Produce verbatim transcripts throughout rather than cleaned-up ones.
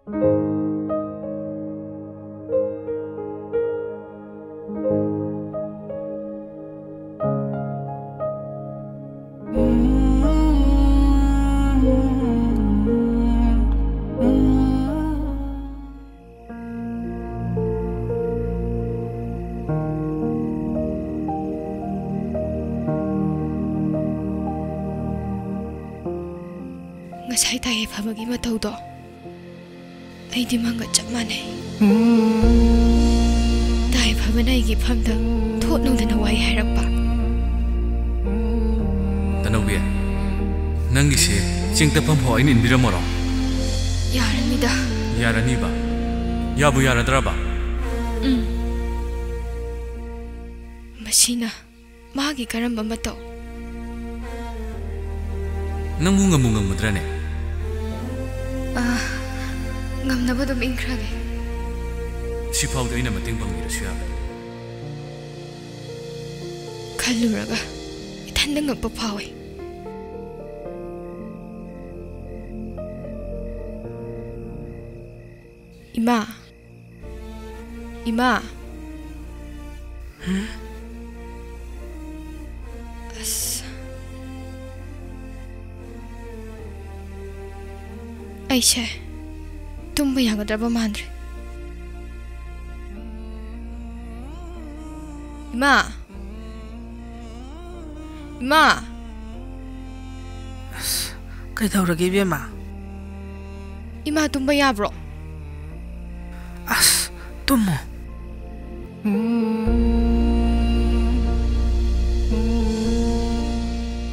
ꯉꯁꯥꯏ ꯇꯥꯏ ꯐꯕꯒꯤ ꯃꯇꯧꯗꯣ ꯑꯩꯗꯤ ꯃꯪꯒ ꯆꯞ ꯃꯥꯟꯅꯩ꯫ ꯇꯥꯏ ꯐꯕꯅ ꯑꯩꯒꯤ ꯐꯝꯗ ꯊꯣꯠ ꯅꯨꯡꯗꯅ ꯋꯥꯔꯤ ꯍꯥꯏꯔꯛꯄ꯫ ꯇꯅꯧꯕꯤ, ꯅꯪꯒꯤꯁꯦ ꯆꯤꯡ ꯇꯞꯐꯝ ꯐꯥꯎ ꯑꯩꯅ ꯏꯟꯕꯤꯔꯝꯃꯣꯔꯣ? ꯌꯥꯔꯅꯤꯗ꯫ ꯌꯥꯔꯅꯤꯕ? ꯌꯥꯕꯨ ꯌꯥꯔꯗ꯭ꯔꯕ? ꯎꯝ꯫ ꯃꯁꯤꯅ ꯃꯥꯒꯤ ꯀꯔꯝꯕ ꯃꯇꯧ? ꯅꯪꯕꯨ ꯉꯝꯕꯨ ꯉꯝꯒꯗ꯭ꯔꯅꯦ? ꯑꯥ, ꯉꯝꯅꯕ ꯑꯗꯨꯝ ꯏꯟꯈ꯭ꯔꯒꯦ꯫ ꯁꯤꯐꯥꯎꯗ ꯑꯩꯅ ꯃꯇꯦꯡ ꯄꯥꯡꯕꯤꯔꯁꯨ ꯌꯥꯕꯅꯤ꯫ ꯈꯜꯂꯨꯔꯒ ꯏꯊꯟꯗ ꯉꯛꯄ ꯐꯥꯎꯏ꯫ ꯏꯃꯥ, ꯏꯃꯥ꯫ ꯍꯝ? ꯑꯁ꯫ ꯑꯩꯁꯦ ꯇꯨꯝꯕ ꯌꯥꯒꯗ꯭ꯔꯕ ꯃꯥꯟꯗ꯭ꯔꯦ꯫ ꯏꯃꯥ! ꯏꯃꯥ! ꯑꯁ, ꯀꯩꯗꯧꯔꯒꯦ, ꯏꯕꯦꯝꯃ? ꯏꯃꯥ, ꯇꯨꯝꯕ ꯌꯥꯕ꯭ꯔꯣ? ꯑꯁ, ꯇꯨꯝꯃꯣ꯫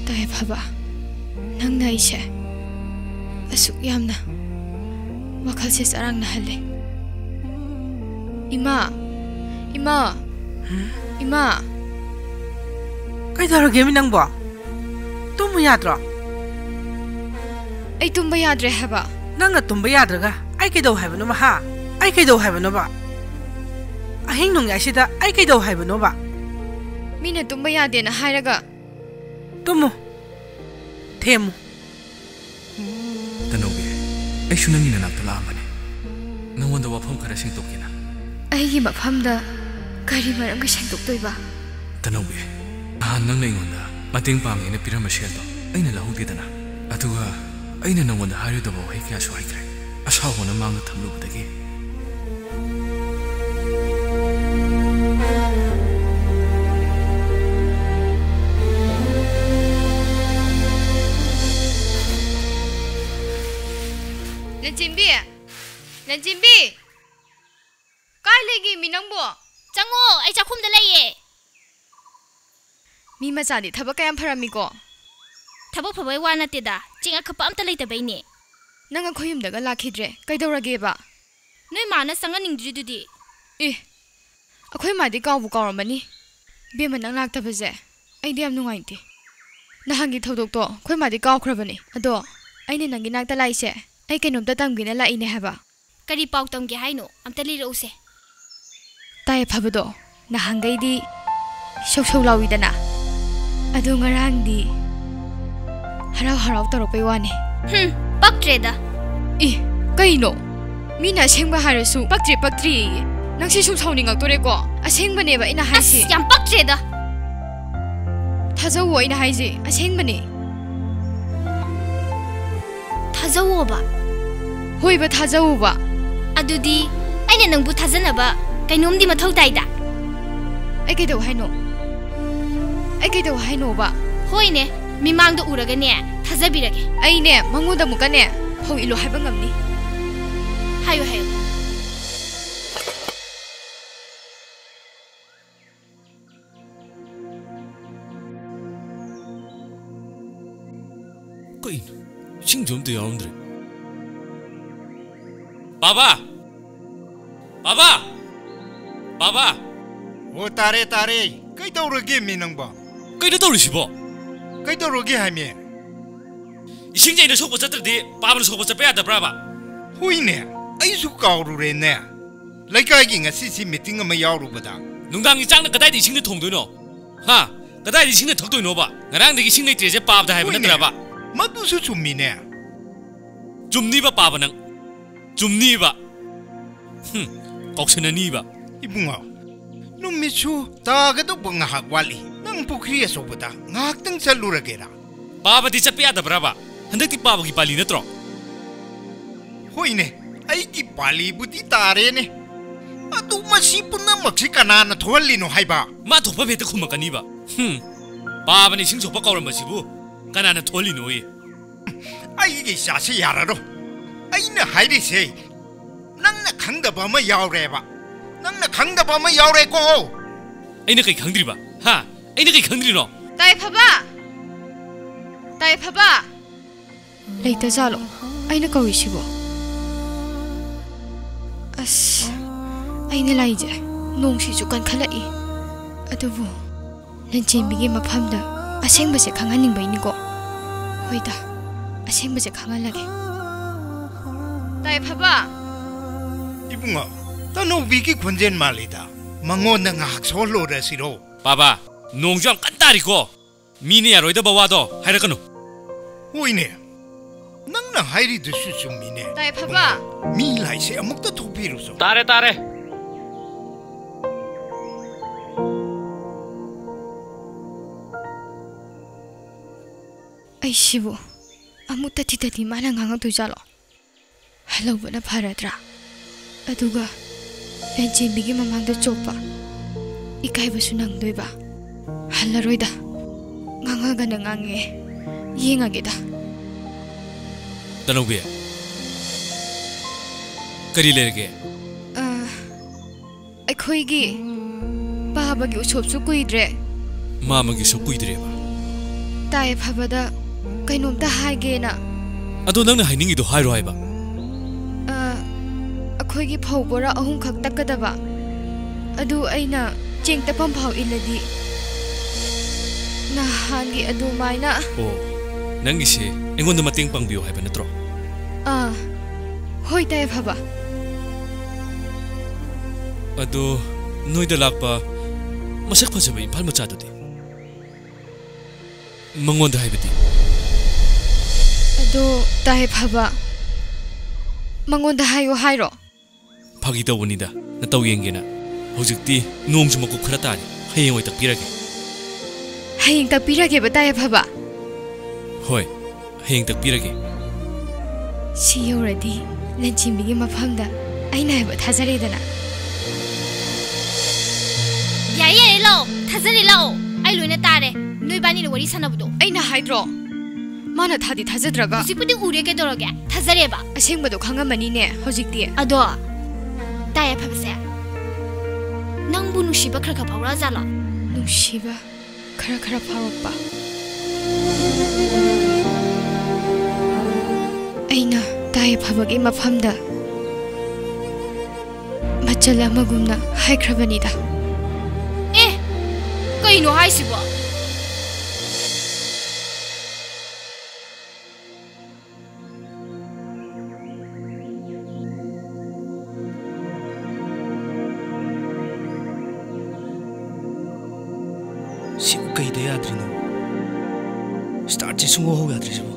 ꯇꯥꯏꯐꯕ, ꯅꯪꯅ ꯑꯩꯁꯦ ꯑꯁꯨꯛ ꯌꯥꯝꯅ ꯋꯥꯈꯜꯁꯦ ꯆꯔꯥꯡꯅꯍꯜꯂꯦ꯫ ꯏꯃꯥ! ꯏꯃꯥ! ꯍꯝ? ꯏꯃꯥ! ꯀꯩꯗꯧꯔꯒꯦꯃꯤ ꯅꯪꯕꯣ? ꯇꯨꯝꯃꯨ ꯌꯥꯗ꯭ꯔꯣ? ꯑꯩ ꯇꯨꯝꯕ ꯌꯥꯗ꯭ꯔꯦ ꯍꯥꯏꯕ꯫ ꯅꯪꯅ ꯇꯨꯝꯕ ꯌꯥꯗ꯭ꯔꯒ ꯑꯩ ꯀꯩꯗꯧ ꯍꯥꯏꯕꯅꯣꯕ, ꯍꯥ? ꯑꯩ ꯀꯩꯗꯧ ꯍꯥꯏꯕꯅꯣꯕ? ꯑꯍꯤꯡ ꯅꯣꯡꯌꯥꯏꯁꯤꯗ ꯑꯩ ꯀꯩꯗꯧ ꯍꯥꯏꯕꯅꯣꯕ? ꯃꯤꯅ ꯇꯨꯝꯕ ꯌꯥꯗꯦꯅ ꯍꯥꯏꯔꯒ꯫ ꯇꯨꯝꯃꯨ꯫ ꯊꯦꯝꯃꯨ꯫ ꯇꯅꯧꯕꯤ, ꯑꯩꯁꯨ ꯅꯪꯒꯤ ꯅꯅꯥꯛꯇ ꯂꯥꯛꯑꯝꯕꯅꯤ꯫ ꯅꯉꯣꯟꯗ ꯋꯥꯐꯝ ꯈꯔ ꯁꯦꯡꯗꯣꯛꯀꯦꯅ꯫ ꯑꯩꯒꯤ ꯃꯐꯝꯗ ꯀꯔꯤ ꯃꯔꯝꯒꯤ ꯁꯦꯡꯗꯣꯛꯇꯣꯏꯕ? ꯇꯅꯧꯕꯤ, ꯅꯍꯥꯟ ꯅꯪꯅ ꯑꯩꯉꯣꯟꯗ ꯃꯇꯦꯡ ꯄꯥꯡꯉꯦꯅ ꯄꯤꯔꯝꯕ ꯁꯦꯜꯗꯣ ꯑꯩꯅ ꯂꯧꯍꯧꯗꯦꯗꯅ꯫ ꯑꯗꯨꯒ ꯑꯩꯅ ꯅꯉꯣꯟꯗ ꯍꯥꯏꯔꯨꯗꯕ ꯋꯥꯍꯩ ꯀꯌꯥꯁꯨ ꯍꯥꯏꯈ꯭ꯔꯦ, ꯑꯁꯥꯎꯕꯅ ꯃꯥꯡꯗ ꯊꯝꯂꯨꯕꯗꯒꯤ꯫ ꯂꯟꯆꯦꯟꯕꯤ! ꯂꯟꯆꯦꯟꯕꯤ! ꯀꯥꯏ ꯂꯩꯒꯦꯃꯤ ꯅꯪꯕꯣ? ꯆꯪꯉꯣ, ꯑꯩ ꯆꯥꯛꯈꯨꯝꯗ ꯂꯩꯌꯦ꯫ ꯃꯤ ꯃꯆꯥꯗꯤ ꯊꯕꯛ ꯀꯌꯥꯝ ꯐꯔꯝꯃꯤꯀꯣ? ꯊꯕꯛ ꯐꯕꯩ ꯋꯥ ꯅꯠꯇꯦꯗ, ꯆꯦꯡ ꯑꯈꯞꯄ ꯑꯝꯇ ꯂꯩꯇꯕꯩꯅꯦ꯫ ꯅꯪ ꯑꯩꯈꯣꯏ ꯌꯨꯝꯗꯒ ꯂꯥꯛꯈꯤꯗ꯭ꯔꯦ, ꯀꯩꯗꯧꯔꯒꯦꯕ? ꯅꯣꯏ ꯃꯥꯅ ꯆꯪꯍꯟꯅꯤꯡꯗ꯭ꯔꯤꯗꯨꯗꯤ? ꯑꯦ, ꯑꯩꯈꯣꯏ ꯃꯥꯗꯤ ꯀꯥꯎꯕꯨ ꯀꯥꯎꯔꯝꯃꯅꯤ꯫ ꯕꯦꯝꯃ, ꯅꯪ ꯂꯥꯛꯇꯕꯁꯦ ꯑꯩꯗꯤ ꯌꯥꯝ ꯅꯨꯡꯉꯥꯏꯇꯦ꯫ ꯅꯍꯥꯟꯒꯤ ꯊꯧꯗꯣꯛꯇꯣ ꯑꯩꯈꯣꯏ ꯃꯥꯗꯤ ꯀꯥꯎꯈ꯭ꯔꯕꯅꯤ꯫ ꯑꯗꯣ ꯑꯩꯅ ꯅꯪꯒꯤ ꯅꯥꯛꯇ ꯂꯥꯛꯏꯁꯦ ꯑꯩ ꯀꯩꯅꯣꯝꯇ ꯇꯝꯒꯦꯅ ꯂꯥꯛꯏꯅꯦ ꯍꯥꯏꯕ꯫ ꯀꯔꯤ ꯄꯥꯎ ꯇꯝꯒꯦ ꯍꯥꯏꯅꯣ? ꯑꯝꯇ ꯂꯤꯔꯛꯎꯁꯦ꯫ ꯇꯥꯏ ꯐꯕꯗꯣ ꯅꯍꯥꯟꯈꯩꯗꯤ ꯁꯧ ꯁꯧ ꯂꯥꯎꯏꯗꯅ, ꯑꯗꯣ ꯉꯔꯥꯡꯗꯤ ꯍꯔꯥꯎ ꯍꯔꯥꯎ ꯇꯧꯔꯛꯄꯩ ꯋꯥꯅꯦ꯫ ꯍꯨꯝ, ꯄꯛꯇ꯭ꯔꯦꯗ꯫ ꯏ, ꯀꯩꯅꯣ? ꯃꯤꯅ ꯑꯁꯦꯡꯕ ꯍꯥꯏꯔꯁꯨ ꯄꯛꯇ꯭ꯔꯦ ꯄꯛꯇ꯭ꯔꯦꯌꯦ꯫ ꯅꯪꯁꯤ ꯁꯨꯝ ꯁꯥꯎꯅꯤꯡꯉꯛꯇꯣꯔꯦꯀꯣ꯫ ꯑꯁꯦꯡꯕꯅꯦꯕ ꯑꯩꯅ ꯍꯥꯏꯁꯦ꯫ ꯑꯁ, ꯌꯥꯝ ꯄꯛꯇ꯭ꯔꯦꯗ꯫ ꯊꯥꯖꯧꯋꯣ ꯑꯩꯅ ꯍꯥꯏꯁꯦ, ꯑꯁꯦꯡꯕꯅꯦ꯫ ꯊꯥꯖꯧꯋꯣꯕ꯫ ꯍꯣꯏꯕ, ꯊꯥꯖꯧꯋꯣꯕ꯫ ꯑꯗꯨꯗꯤ ꯑꯩꯅ ꯅꯪꯕꯨ ꯊꯥꯖꯅꯕ ꯀꯩꯅꯣꯝꯗꯤ ꯃꯊꯧ ꯇꯥꯏꯗ꯫ ꯑꯩ ꯀꯩꯗꯧ ꯍꯥꯏꯅꯣ? ꯑꯩ ꯀꯩꯗꯧ ꯍꯥꯏꯅꯣꯕ? ꯍꯣꯏꯅꯦ, ꯃꯤꯃꯥꯡꯗ ꯎꯔꯒꯅꯦ ꯊꯥꯖꯕꯤꯔꯒꯦ꯫ ꯑꯩꯅꯦ ꯃꯉꯣꯟꯗ ꯑꯃꯨꯛꯀꯅꯦ ꯐꯧ ꯏꯜꯂꯣ ꯍꯥꯏꯕ ꯉꯝꯅꯤ꯫ ꯍꯥꯏꯌꯨ, ꯍꯥꯏꯌꯨ꯫ ꯀꯩꯅꯣ? ꯏꯁꯤꯡꯁꯨ ꯑꯝꯇ ꯌꯥꯎꯔꯝꯗ꯭ꯔꯦ꯫ ꯕꯥꯕꯥ! ꯕꯥꯕꯥ! ꯕꯥꯕꯥ! ꯑꯣ, ꯇꯥꯔꯦ, ꯇꯥꯔꯦ꯫ ꯀꯩꯗꯧꯔꯒꯦ, ꯃꯤ ꯅꯪꯕꯣ? ꯀꯩꯅꯣ ꯇꯧꯔꯤꯁꯤꯕꯣ? ꯀꯩꯗꯧꯔꯒꯦ ꯍꯥꯏꯃꯤ? ꯏꯁꯤꯡꯁꯦ ꯑꯩꯅ ꯁꯣꯛꯄ ꯆꯠꯇ꯭ꯔꯗꯤ ꯄꯥꯕꯅ ꯁꯣꯛꯄ ꯆꯠꯄ ꯌꯥꯗꯕ꯭ꯔꯥꯕ? ꯍꯣꯏꯅꯦ, ꯑꯩꯁꯨ ꯀꯥꯎꯔꯨꯔꯦꯅꯦ꯫ ꯂꯩꯀꯥꯏꯒꯤ ꯉꯁꯤꯁꯤ ꯃꯤꯇꯤꯡ ꯑꯃ ꯌꯥꯎꯔꯨꯕꯗ꯫ ꯅꯨꯡꯗꯥꯡꯒꯤ ꯆꯥꯛꯅ ꯀꯗꯥꯏꯗ ꯏꯁꯤꯡꯅ ꯊꯣꯡꯗꯣꯏꯅꯣ? ꯍꯥ? ꯀꯗꯥꯏꯗ ꯏꯁꯤꯡꯅ ꯊꯛꯇꯣꯏꯅꯣꯕ? ꯉꯔꯥꯡꯗꯒꯤ ꯏꯁꯤꯡ ꯂꯩꯇ꯭ꯔꯦꯁꯦ ꯄꯥꯕꯗ ꯍꯥꯏꯕ ꯍꯣꯏꯅꯦ, ꯅꯠꯇ꯭ꯔꯕ? ꯃꯗꯨꯁꯨ ꯆꯨꯝꯃꯤꯅꯦ꯫ ꯆꯨꯝꯅꯤꯕ ꯄꯥꯕ ꯅꯪ꯫ ꯆꯨꯝꯅꯤꯕ꯫ ꯍꯨꯝ, ꯀꯥꯎꯁꯟꯅꯅꯤꯕ꯫ ꯏꯕꯨꯡꯉꯣ, ꯅꯨꯃꯤꯠꯁꯨ ꯇꯥꯒꯗꯧꯕ ꯉꯥꯏꯍꯥꯛ ꯋꯥꯠꯂꯤ꯫ ꯅꯪ ꯄꯨꯈ꯭ꯔꯤ ꯑꯆꯧꯕꯗ ꯉꯥꯏꯍꯥꯛꯇꯪ ꯆꯠꯂꯨꯔꯒꯦꯔꯥ? ꯄꯥꯕꯗꯤ ꯆꯠꯄ ꯌꯥꯗꯕ꯭ꯔꯕ? ꯍꯟꯗꯛꯇꯤ ꯄꯥꯕꯒꯤ ꯄꯥꯂꯤ ꯅꯠꯇ꯭ꯔꯣ? ꯍꯣꯏꯅꯦ, ꯑꯩꯒꯤ ꯄꯥꯂꯤꯕꯨꯗꯤ ꯇꯥꯔꯦꯅꯦ꯫ ꯑꯗꯨ ꯃꯁꯤ ꯄꯨꯝꯅꯃꯛꯁꯤ ꯀꯅꯥꯅ ꯊꯣꯛꯍꯜꯂꯤꯅꯣ ꯍꯥꯏꯕ? ꯃꯥ ꯊꯣꯛꯄ ꯍꯦꯛꯇ ꯈꯨꯝꯃꯛꯀꯅꯤꯕ꯫ ꯍꯨꯝ, ꯄꯥꯕꯅ ꯏꯁꯤꯡ ꯁꯣꯛꯄ ꯀꯧꯔꯝꯕꯁꯤꯕꯨ ꯀꯅꯥꯅ ꯊꯣꯛꯍꯜꯂꯤꯅꯣꯌꯦ? ꯑꯩꯒꯤ ꯏꯆꯥꯁꯤ ꯌꯥꯔꯔꯣꯏ꯫ ꯑꯩꯅ ꯍꯥꯏꯔꯤꯁꯦ ꯅꯪꯅ ꯈꯪꯗꯕ ꯑꯃ ꯌꯥꯎꯔꯦꯕ꯫ ꯅꯪꯅ ꯈꯪꯗꯕ ꯑꯃ ꯌꯥꯎꯔꯦꯀꯣ꯫ ꯑꯩꯅ ꯀꯩ ꯈꯪꯗ꯭ꯔꯤꯕ? ꯍꯥ? ꯑꯩꯅ ꯀꯩ ꯈꯪꯗ꯭ꯔꯤꯅꯣ? ꯇꯥꯏꯐꯕ! ꯇꯥꯏꯐꯕ! ꯂꯩꯇꯖꯥꯠꯂꯣ ꯑꯩꯅ ꯀꯧꯔꯤꯁꯤꯕꯣ? ꯑꯁ, ꯑꯩꯅ ꯂꯥꯛꯏꯁꯦ ꯅꯣꯡꯁꯤꯁꯨ ꯀꯟꯈꯠꯂꯛꯏ꯫ ꯑꯗꯨꯕꯨ ꯂꯟꯆꯦꯟꯕꯤꯒꯤ ꯃꯐꯝꯗ ꯑꯁꯦꯡꯕꯁꯦ ꯈꯪꯍꯟꯅꯤꯡꯕꯩꯅꯤꯀꯣ꯫ ꯍꯣꯏꯗ, ꯑꯁꯦꯡꯕꯁꯦ ꯈꯪꯍꯜꯂꯒꯦ꯫ ꯇꯥꯏꯐꯕ! ꯏꯕꯨꯡꯉꯣ, ꯇꯅꯧꯕꯤꯒꯤ ꯈꯣꯟꯖꯦꯜ ꯃꯥꯜꯂꯤꯗ꯫ ꯃꯉꯣꯟꯗ ꯉꯥꯏꯍꯥꯛ ꯁꯣꯜꯂꯨꯔꯁꯤꯔꯣ? ꯄꯥꯕ, ꯅꯣꯡꯁꯨ ꯌꯥꯝ ꯀꯟꯅ ꯇꯥꯔꯤꯀꯣ꯫ ꯃꯤꯅ ꯌꯥꯔꯣꯏꯗꯕ ꯋꯥꯗꯣ ꯍꯥꯏꯔꯛꯀꯅꯨ꯫ ꯍꯣꯏꯅꯦ, ꯅꯪꯅ ꯍꯥꯏꯔꯤꯗꯨꯁꯨ ꯆꯨꯝꯃꯤꯅꯦ꯫ ꯇꯥꯏꯐꯕ! ꯃꯤ ꯂꯥꯏꯁꯦ ꯑꯃꯨꯛꯇ ꯊꯣꯛꯄꯤꯔꯨꯁꯣ꯫ ꯇꯥꯔꯦ, ꯇꯥꯔꯦ꯫ ꯑꯩꯁꯤꯕꯨ ꯑꯃꯨꯛꯇ ꯊꯤꯗꯗꯤ ꯃꯥꯅ ꯉꯥꯡꯉꯛꯇꯣꯏꯖꯥꯠꯂꯣ? ꯍꯜꯍꯧꯕꯅ ꯐꯔꯗ꯭ꯔꯥ? ꯑꯗꯨꯒ ꯂꯟꯆꯦꯟꯕꯤꯒꯤ ꯃꯃꯥꯡꯗ ꯆꯣꯞꯄ, ꯏꯀꯥꯏꯕꯁꯨ ꯅꯪꯗꯣꯏꯕ꯫ ꯍꯜꯂꯔꯣꯏꯗ, ꯉꯥꯡꯉꯒꯅ ꯉꯥꯡꯉꯦ, ꯌꯦꯡꯉꯒꯦꯗ꯫ ꯇꯅꯧꯕꯤ, ꯀꯔꯤ ꯂꯩꯔꯒꯦ? ꯑ, ꯑꯩꯈꯣꯏꯒꯤ ꯄꯥꯕꯒꯤ ꯎꯁꯣꯞꯁꯨ ꯀꯨꯏꯗ꯭ꯔꯦ꯫ ꯃꯥꯃꯒꯤꯁꯨ ꯀꯨꯏꯗ꯭ꯔꯦꯕ꯫ ꯇꯥꯏꯐꯕꯗ ꯀꯩꯅꯣꯝꯇ ꯍꯥꯏꯒꯦꯅ꯫ ꯑꯗꯣ ꯅꯪꯅ ꯍꯥꯏꯅꯤꯡꯉꯤꯗꯣ ꯍꯥꯏꯔꯣ ꯍꯥꯏꯕ꯫ ꯑ, ꯑꯩꯈꯣꯏꯒꯤ ꯐꯧ ꯕꯣꯔꯥ ꯑꯍꯨꯝꯈꯛ ꯇꯛꯀꯗꯕ꯫ ꯑꯗꯨ ꯑꯩꯅ ꯆꯦꯡ ꯇꯛꯐꯝ ꯐꯥꯎ ꯏꯜꯂꯗꯤ ꯅꯍꯥꯟꯒꯤ ꯑꯗꯨꯃꯥꯏꯅ꯫ ꯑꯣ, ꯅꯪꯒꯤꯁꯦ ꯑꯩꯉꯣꯟꯗ ꯃꯇꯦꯡ ꯄꯥꯡꯕꯤꯌꯨ ꯍꯥꯏꯕ ꯅꯠꯇ꯭ꯔꯣ? ꯑꯥ, ꯍꯣꯏ, ꯇꯥꯏꯐꯕ꯫ ꯑꯗꯣ ꯅꯣꯏꯗ ꯂꯥꯛꯄ ꯃꯁꯛ ꯐꯖꯕ ꯏꯝꯐꯥꯜ ꯃꯆꯥꯗꯨꯗꯤ? ꯃꯉꯣꯟꯗ ꯍꯥꯏꯕꯗꯤ? ꯑꯗꯣ ꯇꯥꯏꯐꯕ, ꯃꯉꯣꯟꯗ ꯍꯥꯏꯌꯣ ꯍꯥꯏꯔꯣ? ꯐꯥꯒꯤ ꯇꯧꯕꯅꯤꯗ, ꯅꯇꯧ ꯌꯦꯡꯒꯦꯅ꯫ ꯍꯧꯖꯤꯛꯇꯤ ꯅꯣꯡꯁꯨ ꯃꯀꯨꯞ ꯈꯔ ꯇꯥꯔꯤ, ꯍꯌꯦꯡ ꯑꯣꯏ ꯇꯛꯄꯤꯔꯒꯦ꯫ ꯍꯌꯦꯡ ꯇꯛꯄꯤꯔꯒꯦꯕ, ꯇꯥꯏ ꯑꯐꯕ? ꯍꯣꯏ, ꯍꯌꯦꯡ ꯇꯛꯄꯤꯔꯒꯦ꯫ ꯁꯤ ꯌꯧꯔꯗꯤ ꯂꯟꯆꯦꯟꯕꯤꯒꯤ ꯃꯐꯝꯗ ꯑꯩꯅ ꯍꯥꯏꯕ ꯊꯥꯖꯔꯦꯗꯅ꯫ ꯌꯥꯔꯦ, ꯌꯥꯔꯦ, ꯂꯥꯛꯑꯣ, ꯊꯥꯖꯔꯦ, ꯂꯥꯛꯑꯣ꯫ ꯑꯩ ꯂꯣꯏꯅ ꯇꯥꯔꯦ, ꯅꯣꯏꯕꯥꯅꯤꯅ ꯋꯥꯔꯤ ꯁꯥꯟꯅꯕꯗꯣ꯫ ꯑꯩꯅ ꯍꯥꯏꯗ꯭ꯔꯣ, ꯃꯥꯅ ꯊꯥꯗꯤ ꯊꯥꯖꯗ꯭ꯔꯒ꯫ ꯍꯧꯖꯤꯛꯄꯨꯗꯤ ꯎꯔꯦ, ꯀꯩꯗꯧꯔꯒꯦ? ꯊꯥꯖꯔꯦꯕ꯫ ꯑꯁꯦꯡꯕꯗꯣ ꯈꯪꯉꯝꯃꯅꯤꯅꯦ ꯍꯧꯖꯤꯛꯇꯤ꯫ ꯑꯗꯣ, ꯇꯥꯏ ꯑꯐꯕꯁꯦ, ꯅꯪꯕꯨ ꯅꯨꯡꯁꯤꯕ ꯈꯔ ꯈꯔ ꯐꯥꯎꯔꯛꯑꯖꯥꯠꯂꯣ? ꯅꯨꯡꯁꯤꯕ ꯈꯔ ꯈꯔ ꯐꯥꯎꯔꯛꯄ꯫ ꯑꯩꯅ ꯇꯥꯏ ꯑꯐꯕꯒꯤ ꯃꯐꯝꯗ ꯃꯆꯜ ꯑꯃꯒꯨꯝꯅ ꯍꯥꯏꯈ꯭ꯔꯕꯅꯤꯗ꯫ ꯑꯦ, ꯀꯩꯅꯣ ꯍꯥꯏꯁꯤꯕꯣ? ꯁꯤꯕꯨ ꯀꯩꯗ ꯌꯥꯗ꯭ꯔꯤꯅꯣ? ꯁ꯭ꯇꯥꯔꯠꯁꯦ ꯁꯨꯡꯍꯧ ꯍꯧ ꯌꯥꯗ꯭ꯔꯤꯁꯤꯕꯨ꯫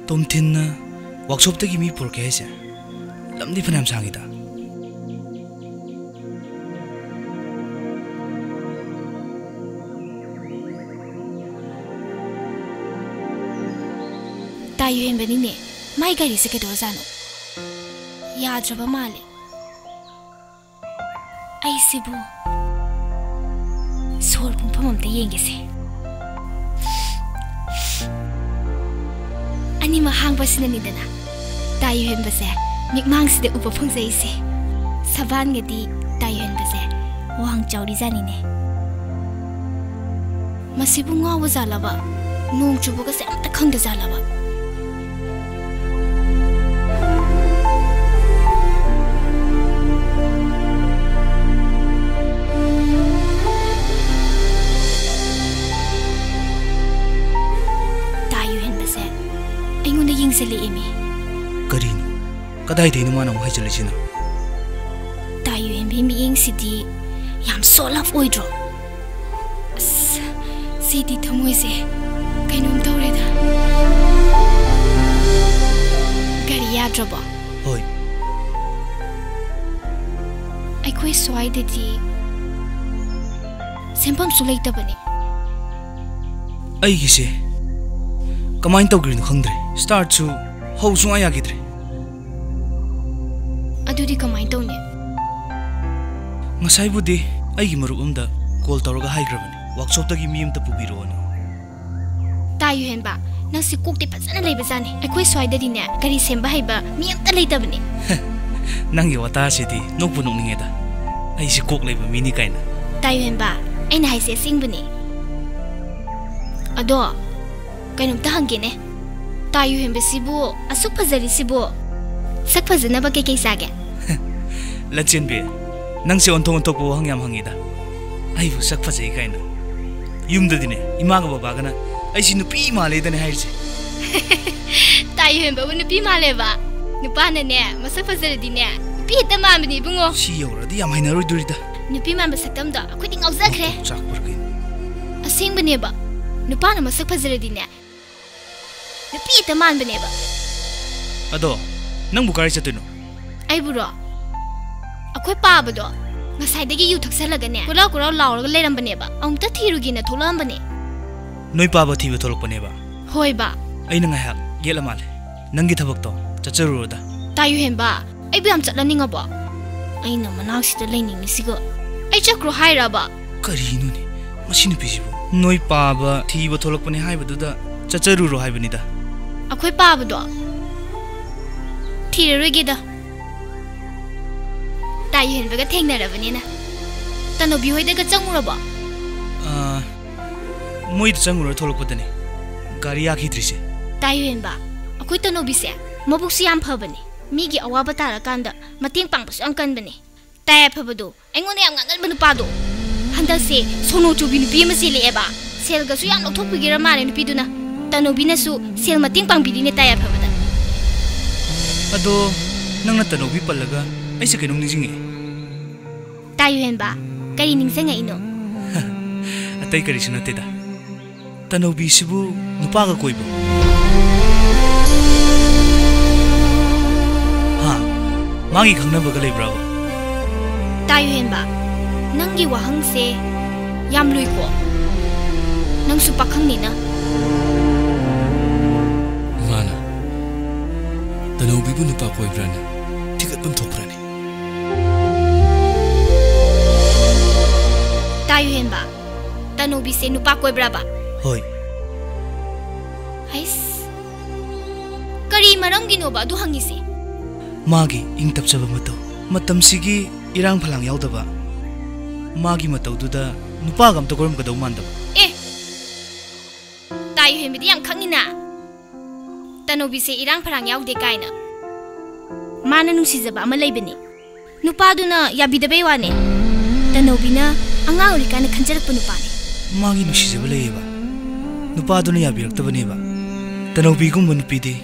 ꯇꯣꯝꯊꯤꯟꯅ ꯋꯥꯛꯁꯣꯞꯇꯒꯤ ꯃꯤ ꯄꯨꯔꯛꯀꯦ ꯍꯥꯏꯁꯦ ꯂꯝꯗꯤ ꯐꯅꯌꯥꯝ ꯁꯥꯡꯉꯤꯗ꯫ ꯇꯥꯏꯌꯨ ꯍꯦꯟꯕꯅꯤꯅꯦ, ꯃꯥꯏ ꯒꯥꯔꯤꯁꯦ ꯀꯩꯗꯧꯔꯖꯥꯠꯅꯣ? ꯌꯥꯗ꯭ꯔꯕ ꯃꯥꯜꯂꯦ꯫ ꯑꯩꯁꯤꯕꯨ ꯁꯣꯔ ꯄꯨꯝꯐꯝ ꯑꯝꯇ ꯌꯦꯡꯒꯦꯁꯦ꯫ ꯑꯅꯤꯃꯛ ꯍꯥꯡꯕꯁꯤꯅꯅꯤꯗꯅ ꯇꯥꯏꯌꯨ ꯍꯦꯟꯕꯁꯦ ꯃꯤꯠꯃꯥꯡꯁꯤꯗ ꯎꯕ ꯐꯪꯖꯩꯁꯦ꯫ ꯁꯕꯥꯟꯒꯗꯤ ꯇꯥꯏꯌꯨ ꯍꯦꯟꯕꯁꯦ ꯋꯥꯡ ꯆꯥꯎꯔꯤꯖꯥꯠꯅꯤꯅꯦ꯫ ꯃꯁꯤꯕꯨ ꯉꯥꯎꯕ ꯖꯥꯠꯂꯕ? ꯅꯣꯡ ꯆꯨꯕꯒꯁꯦ ꯑꯝꯇ ꯈꯪꯗ ꯖꯥꯠꯂꯕ? ꯀꯗꯥꯏꯗꯩꯅꯣ ꯃꯥꯅ ꯑꯃꯨꯛ ꯍꯥꯏꯖꯤꯜꯂꯤꯁꯤꯅ? ꯇꯥ ꯌꯨꯍꯦꯟꯕꯤ ꯃꯤꯠꯌꯦꯡꯁꯤꯗꯤ ꯌꯥꯝ so love ꯑꯣꯏꯗ꯭ꯔꯣ? ꯑꯁ, ꯁꯤꯗꯤ ꯊꯃꯣꯏꯁꯦ ꯀꯩꯅꯣꯝ ꯇꯧꯔꯦꯗ꯫ ꯒꯥꯔꯤ ꯌꯥꯗ꯭ꯔꯕꯣ? ꯍꯣꯏ꯫ ꯑꯩꯈꯣꯏ ꯁ꯭ꯋꯥꯏꯗꯗꯤ ꯁꯦꯝꯐꯝꯁꯨ ꯂꯩꯇꯕꯅꯤ꯫ ꯑꯩꯒꯤꯁꯦ ꯀꯃꯥꯏꯅ ꯇꯧꯈ꯭ꯔꯤꯅꯣ ꯈꯪꯗ꯭ꯔꯦ꯫ Startꯁꯨ ꯍꯧ ꯁꯨꯡꯌꯥ ꯌꯥꯈꯤꯗ꯭ꯔꯦ꯫ ꯑꯗꯨꯗꯤ ꯀꯃꯥꯏꯅ ꯇꯧꯅꯤ? ꯉꯁꯥꯏꯕꯨꯗꯤ ꯑꯩꯒꯤ ꯃꯔꯨꯞ ꯑꯃꯗ call ꯇꯧꯔꯒ ꯍꯥꯏꯈ꯭ꯔꯕꯅꯤ, workshopꯇꯒꯤ ꯃꯤ ꯑꯃꯇ ꯄꯨꯕꯤꯔꯛꯑꯣꯅ꯫ ꯇꯥ ꯌꯨꯍꯦꯟꯕ, ꯅꯪꯁꯤ ꯀꯣꯛꯇꯤ ꯐꯖꯅ ꯂꯩꯕꯖꯥꯠꯅꯤ꯫ ꯑꯩꯈꯣꯏ ꯁ꯭ꯋꯥꯏꯗꯗꯤꯅꯦ ꯒꯥꯔꯤ ꯁꯦꯝꯕ ꯍꯩꯕ ꯃꯤ ꯑꯝꯇ ꯂꯩꯇꯕꯅꯤ꯫ ꯅꯪꯒꯤ ꯋꯥꯇꯥꯁꯤꯗꯤ ꯅꯣꯛꯄꯨ ꯅꯣꯛꯅꯤꯡꯉꯦꯗ꯫ ꯑꯩꯁꯤ ꯀꯣꯛ ꯂꯩꯕ ꯃꯤꯅꯤ ꯀꯥꯏꯅ꯫ ꯇꯥ ꯌꯨꯍꯦꯟꯕ, ꯑꯩꯅ ꯍꯥꯏꯁꯦ ꯑꯁꯦꯡꯕꯅꯤ꯫ ꯑꯗꯣ ꯀꯩꯅꯣꯝꯇ ꯍꯪꯒꯦꯅꯦ, ꯇꯥ ꯌꯨꯍꯦꯟꯕꯁꯤꯕꯨ ꯑꯁꯨꯛ ꯐꯖꯔꯤꯁꯤꯕꯨ ꯁꯛ ꯐꯖꯅꯕ ꯀꯩꯀꯩ ꯆꯥꯒꯦ? ꯂꯟꯆꯦꯟꯕꯤ, ꯅꯪꯁꯦ ꯑꯣꯟꯊꯣꯛ ꯑꯣꯟꯊꯣꯛꯄ ꯋꯥꯍꯪ ꯌꯥꯝ ꯍꯪꯉꯤꯗ꯫ ꯑꯩꯕꯨ ꯁꯛ ꯐꯖꯩ ꯀꯥꯏꯅ꯫ ꯌꯨꯝꯗꯗꯤꯅꯦ ꯏꯃꯥꯒ ꯕꯕꯥꯒꯅ ꯑꯩꯁꯤ ꯅꯨꯄꯤ ꯃꯥꯜꯂꯦꯗꯅꯦ ꯍꯥꯏꯔꯤꯁꯦ꯫ ꯇꯥ ꯌꯨꯍꯦꯟꯕꯕꯨ ꯅꯨꯄꯤ ꯃꯥꯜꯂꯦꯕ? ꯅꯨꯄꯥꯅꯅꯦ ꯃꯁꯛ ꯐꯖꯔꯗꯤꯅꯦ ꯅꯨꯄꯤ ꯍꯦꯛꯇ ꯃꯥꯟꯕꯅꯦ ꯏꯕꯨꯡꯉꯣ꯫ ꯁꯤ ꯌꯧꯔꯗꯤ ꯌꯥꯝ ꯍꯩꯅꯔꯣꯏꯗꯣꯔꯤꯗ꯫ ꯅꯨꯄꯤ ꯃꯥꯟꯕ ꯁꯛꯇꯝꯗꯣ ꯑꯩꯈꯣꯏꯗꯤ ꯉꯥꯎꯖꯈ꯭ꯔꯦ꯫ ꯆꯥꯛꯄ꯭ꯔꯥ ꯀꯩꯅꯣ? ꯑꯁꯦꯡꯕꯅꯦꯕ, ꯅꯨꯄꯥꯅ ꯃꯁꯛ ꯐꯖꯔꯗꯤꯅꯦ ꯅꯨꯄꯤ ꯍꯦꯛꯇ ꯃꯥꯟꯕꯅꯦꯕ꯫ ꯑꯗꯣ ꯅꯪꯕꯨ ꯀꯥꯏ ꯆꯠꯇꯣꯏꯅꯣ? ꯑꯩꯕꯨꯔꯣ? ꯑꯩꯈꯣꯏ ꯄꯥꯕꯗꯣ ꯉꯁꯥꯏꯗꯒꯤ ꯌꯨ ꯊꯛꯆꯜꯂꯒꯅꯦ ꯀꯣꯏꯂꯥꯎ ꯀꯣꯏꯂꯥꯎ ꯂꯥꯎꯔꯒ ꯂꯩꯔꯝꯕꯅꯦꯕ, ꯑꯃꯨꯛꯇ ꯊꯤꯔꯨꯒꯦꯅ ꯊꯣꯛꯂꯛꯑꯝꯕꯅꯦ꯫ ꯅꯣꯏ ꯄꯥꯕ ꯊꯤꯕ ꯊꯣꯛꯂꯛꯄꯅꯦꯕ? ꯍꯣꯏꯕ꯫ ꯑꯩꯅ ꯉꯥꯏꯍꯥꯛ ꯌꯦꯠꯂ ꯃꯥꯜꯂꯦ꯫ ꯅꯪꯒꯤ ꯊꯕꯛꯇꯣ ꯆꯠꯆꯔꯨꯔꯣꯗ꯫ ꯇꯥ ꯌꯨꯍꯦꯟꯕ, ꯑꯩꯕꯨ ꯌꯥꯝ ꯆꯠꯍꯟꯅꯤꯡꯉꯕꯣ? ꯑꯩꯅ ꯃꯅꯥꯛꯁꯤꯗ ꯂꯩꯅꯤꯡꯉꯤꯁꯤꯒ꯫ ꯑꯩ ꯆꯠꯈ꯭ꯔꯣ ꯍꯥꯏꯔꯕ? ꯀꯔꯤꯅꯣꯅꯦ ꯃꯁꯤ ꯅꯨꯄꯤꯁꯤꯕꯨ? ꯅꯣꯏ ꯄꯥꯕ ꯊꯤꯕ ꯊꯣꯛꯂꯛꯄꯅꯦ ꯍꯥꯏꯕꯗꯨꯗ ꯆꯠꯆꯔꯨꯔꯣ ꯍꯥꯏꯕꯅꯤꯗ꯫ ꯑꯩꯈꯣꯏ ꯄꯥꯕꯗꯣ ꯊꯤꯔꯔꯣꯏꯒꯦꯗ꯫ ꯇꯥ ꯌꯨꯍꯦꯟꯕꯒ ꯊꯦꯡꯅꯔꯕꯅꯤꯅ꯫ ꯇꯅꯧꯕꯤ ꯍꯣꯏꯗꯒ ꯆꯪꯉꯨꯔꯕꯣ? ꯑꯥ, ꯃꯣꯏꯗ ꯆꯪꯉꯨꯔ ꯊꯣꯛꯂꯛꯄꯗꯅꯦ ꯒꯥꯔꯤ ꯌꯥꯈꯤꯗ꯭ꯔꯤꯁꯦ꯫ ꯇꯥ ꯌꯨꯍꯦꯟꯕ, ꯑꯩꯈꯣꯏ ꯇꯅꯧꯕꯤꯁꯦ ꯃꯕꯨꯛꯁꯨ ꯌꯥꯝ ꯐꯕꯅꯦ꯫ ꯃꯤꯒꯤ ꯑꯋꯥꯕ ꯇꯥꯔꯀꯥꯟꯗ ꯃꯇꯦꯡ ꯄꯥꯡꯕꯁꯨ ꯌꯥꯝ ꯀꯟꯕꯅꯦ꯫ ꯇꯥ ꯌꯥꯏꯐꯕꯗꯣ ꯑꯩꯉꯣꯟꯗ ꯌꯥꯝ ꯉꯥꯡꯒꯟꯕ ꯅꯨꯄꯥꯗꯣ꯫ ꯍꯟꯗꯛꯁꯦ ꯁꯣꯅꯣ ꯆꯨꯕꯤ ꯅꯨꯄꯤ ꯑꯃ ꯆꯦꯜꯂꯛꯑꯦꯕ꯫ ꯁꯦꯜꯒꯁꯨ ꯌꯥꯝ ꯂꯧꯊꯣꯛꯄꯤꯒꯦꯔ ꯃꯥꯜꯂꯦ ꯅꯨꯄꯤꯗꯨꯅ꯫ ꯇꯅꯧꯕꯤꯅꯁꯨ ꯁꯦꯜ ꯃꯇꯦꯡ ꯄꯥꯡꯕꯤꯔꯤꯅꯦ ꯇꯥ ꯌꯥꯏꯐꯕꯗ꯫ ꯑꯗꯣ ꯅꯪꯅ ꯇꯅꯧꯕꯤ ꯄꯜꯂꯒ ꯑꯩꯁꯦ ꯀꯩꯅꯣꯝ ꯅꯤꯡꯁꯤꯡꯉꯦ꯫ ꯇꯥꯌꯨꯍꯦꯟꯕ, ꯀꯔꯤ ꯅꯤꯡꯁꯤꯡꯉꯛꯏꯅꯣ? ꯑꯇꯩ ꯀꯔꯤꯁꯨ ꯅꯠꯇꯦꯗ꯫ ꯇꯅꯧꯕꯤꯁꯤꯕꯨ ꯅꯨꯄꯥꯒ ꯀꯣꯏꯕ꯭ꯔꯣ? ꯍꯥ? ꯃꯥꯒꯤ ꯈꯪꯅꯕꯒ ꯂꯩꯕ꯭ꯔꯕ? ꯇꯥꯌꯨꯍꯦꯟꯕ, ꯅꯪꯒꯤ ꯋꯥꯍꯪꯁꯦ ꯌꯥꯝ ꯂꯨꯏꯀꯣ꯫ ꯅꯪꯁꯨ ꯄꯥꯈꯪꯅꯤꯅ꯫ ꯃꯥꯅ ꯇꯅꯧꯕꯤꯕꯨ ꯅꯨꯄꯥ ꯀꯣꯏꯕ꯭ꯔꯥꯅ ꯊꯤꯒꯠꯐꯝ ꯊꯣꯛꯄ꯭ꯔꯥꯅꯦ? ꯇꯥꯌꯨꯍꯦꯟꯕ, ꯇꯅꯧꯕꯤꯁꯦ ꯅꯨꯄꯥ ꯀꯣꯏꯕ꯭ꯔꯕ? ꯍꯣꯏ꯫ ꯍꯩꯁ, ꯀꯔꯤ ꯃꯔꯝꯒꯤꯅꯣꯕ ꯑꯗꯨ ꯍꯪꯉꯤꯁꯦ? ꯃꯥꯒꯤ ꯏꯪ ꯇꯞꯆꯕ ꯃꯇꯧ, ꯃꯇꯝꯁꯤꯒꯤ ꯏꯔꯥꯡ ꯐꯂꯥꯡ ꯌꯥꯎꯗꯕ ꯃꯥꯒꯤ ꯃꯇꯧꯗꯨꯗ ꯅꯨꯄꯥꯒ ꯑꯝꯇ ꯀꯣꯏꯔꯝꯒꯗꯧ ꯃꯥꯟꯗꯕ꯫ ꯑꯦ, ꯇꯥꯌꯨꯍꯦꯟꯕꯤꯗꯤ ꯌꯥꯝ ꯈꯪꯉꯤꯅ꯫ ꯇꯅꯧꯕꯤꯁꯦ ꯏꯔꯥꯡ ꯐꯔꯥꯡ ꯌꯥꯎꯗꯦ ꯀꯥꯏꯅ꯫ ꯃꯥꯅ ꯅꯨꯡꯁꯤꯖꯕ ꯑꯃ ꯂꯩꯕꯅꯦ꯫ ꯅꯨꯄꯥꯗꯨꯅ ꯌꯥꯕꯤꯗꯕꯩ ꯋꯥꯅꯦ꯫ ꯇꯅꯧꯕꯤꯅ ꯑꯉꯥꯡ ꯑꯣꯏꯔꯤꯀꯥꯟꯗ ꯈꯟꯖꯔꯛꯄ ꯅꯨꯄꯥꯅꯦ꯫ ꯃꯥꯒꯤ ꯅꯨꯡꯁꯤꯖꯕ ꯂꯩꯌꯦꯕ, ꯅꯨꯄꯥꯗꯨꯅ ꯌꯥꯕꯤꯔꯛꯇꯕꯅꯦꯕ꯫ ꯇꯅꯧꯕꯤꯒꯨꯝꯕ ꯅꯨꯄꯤꯗꯤ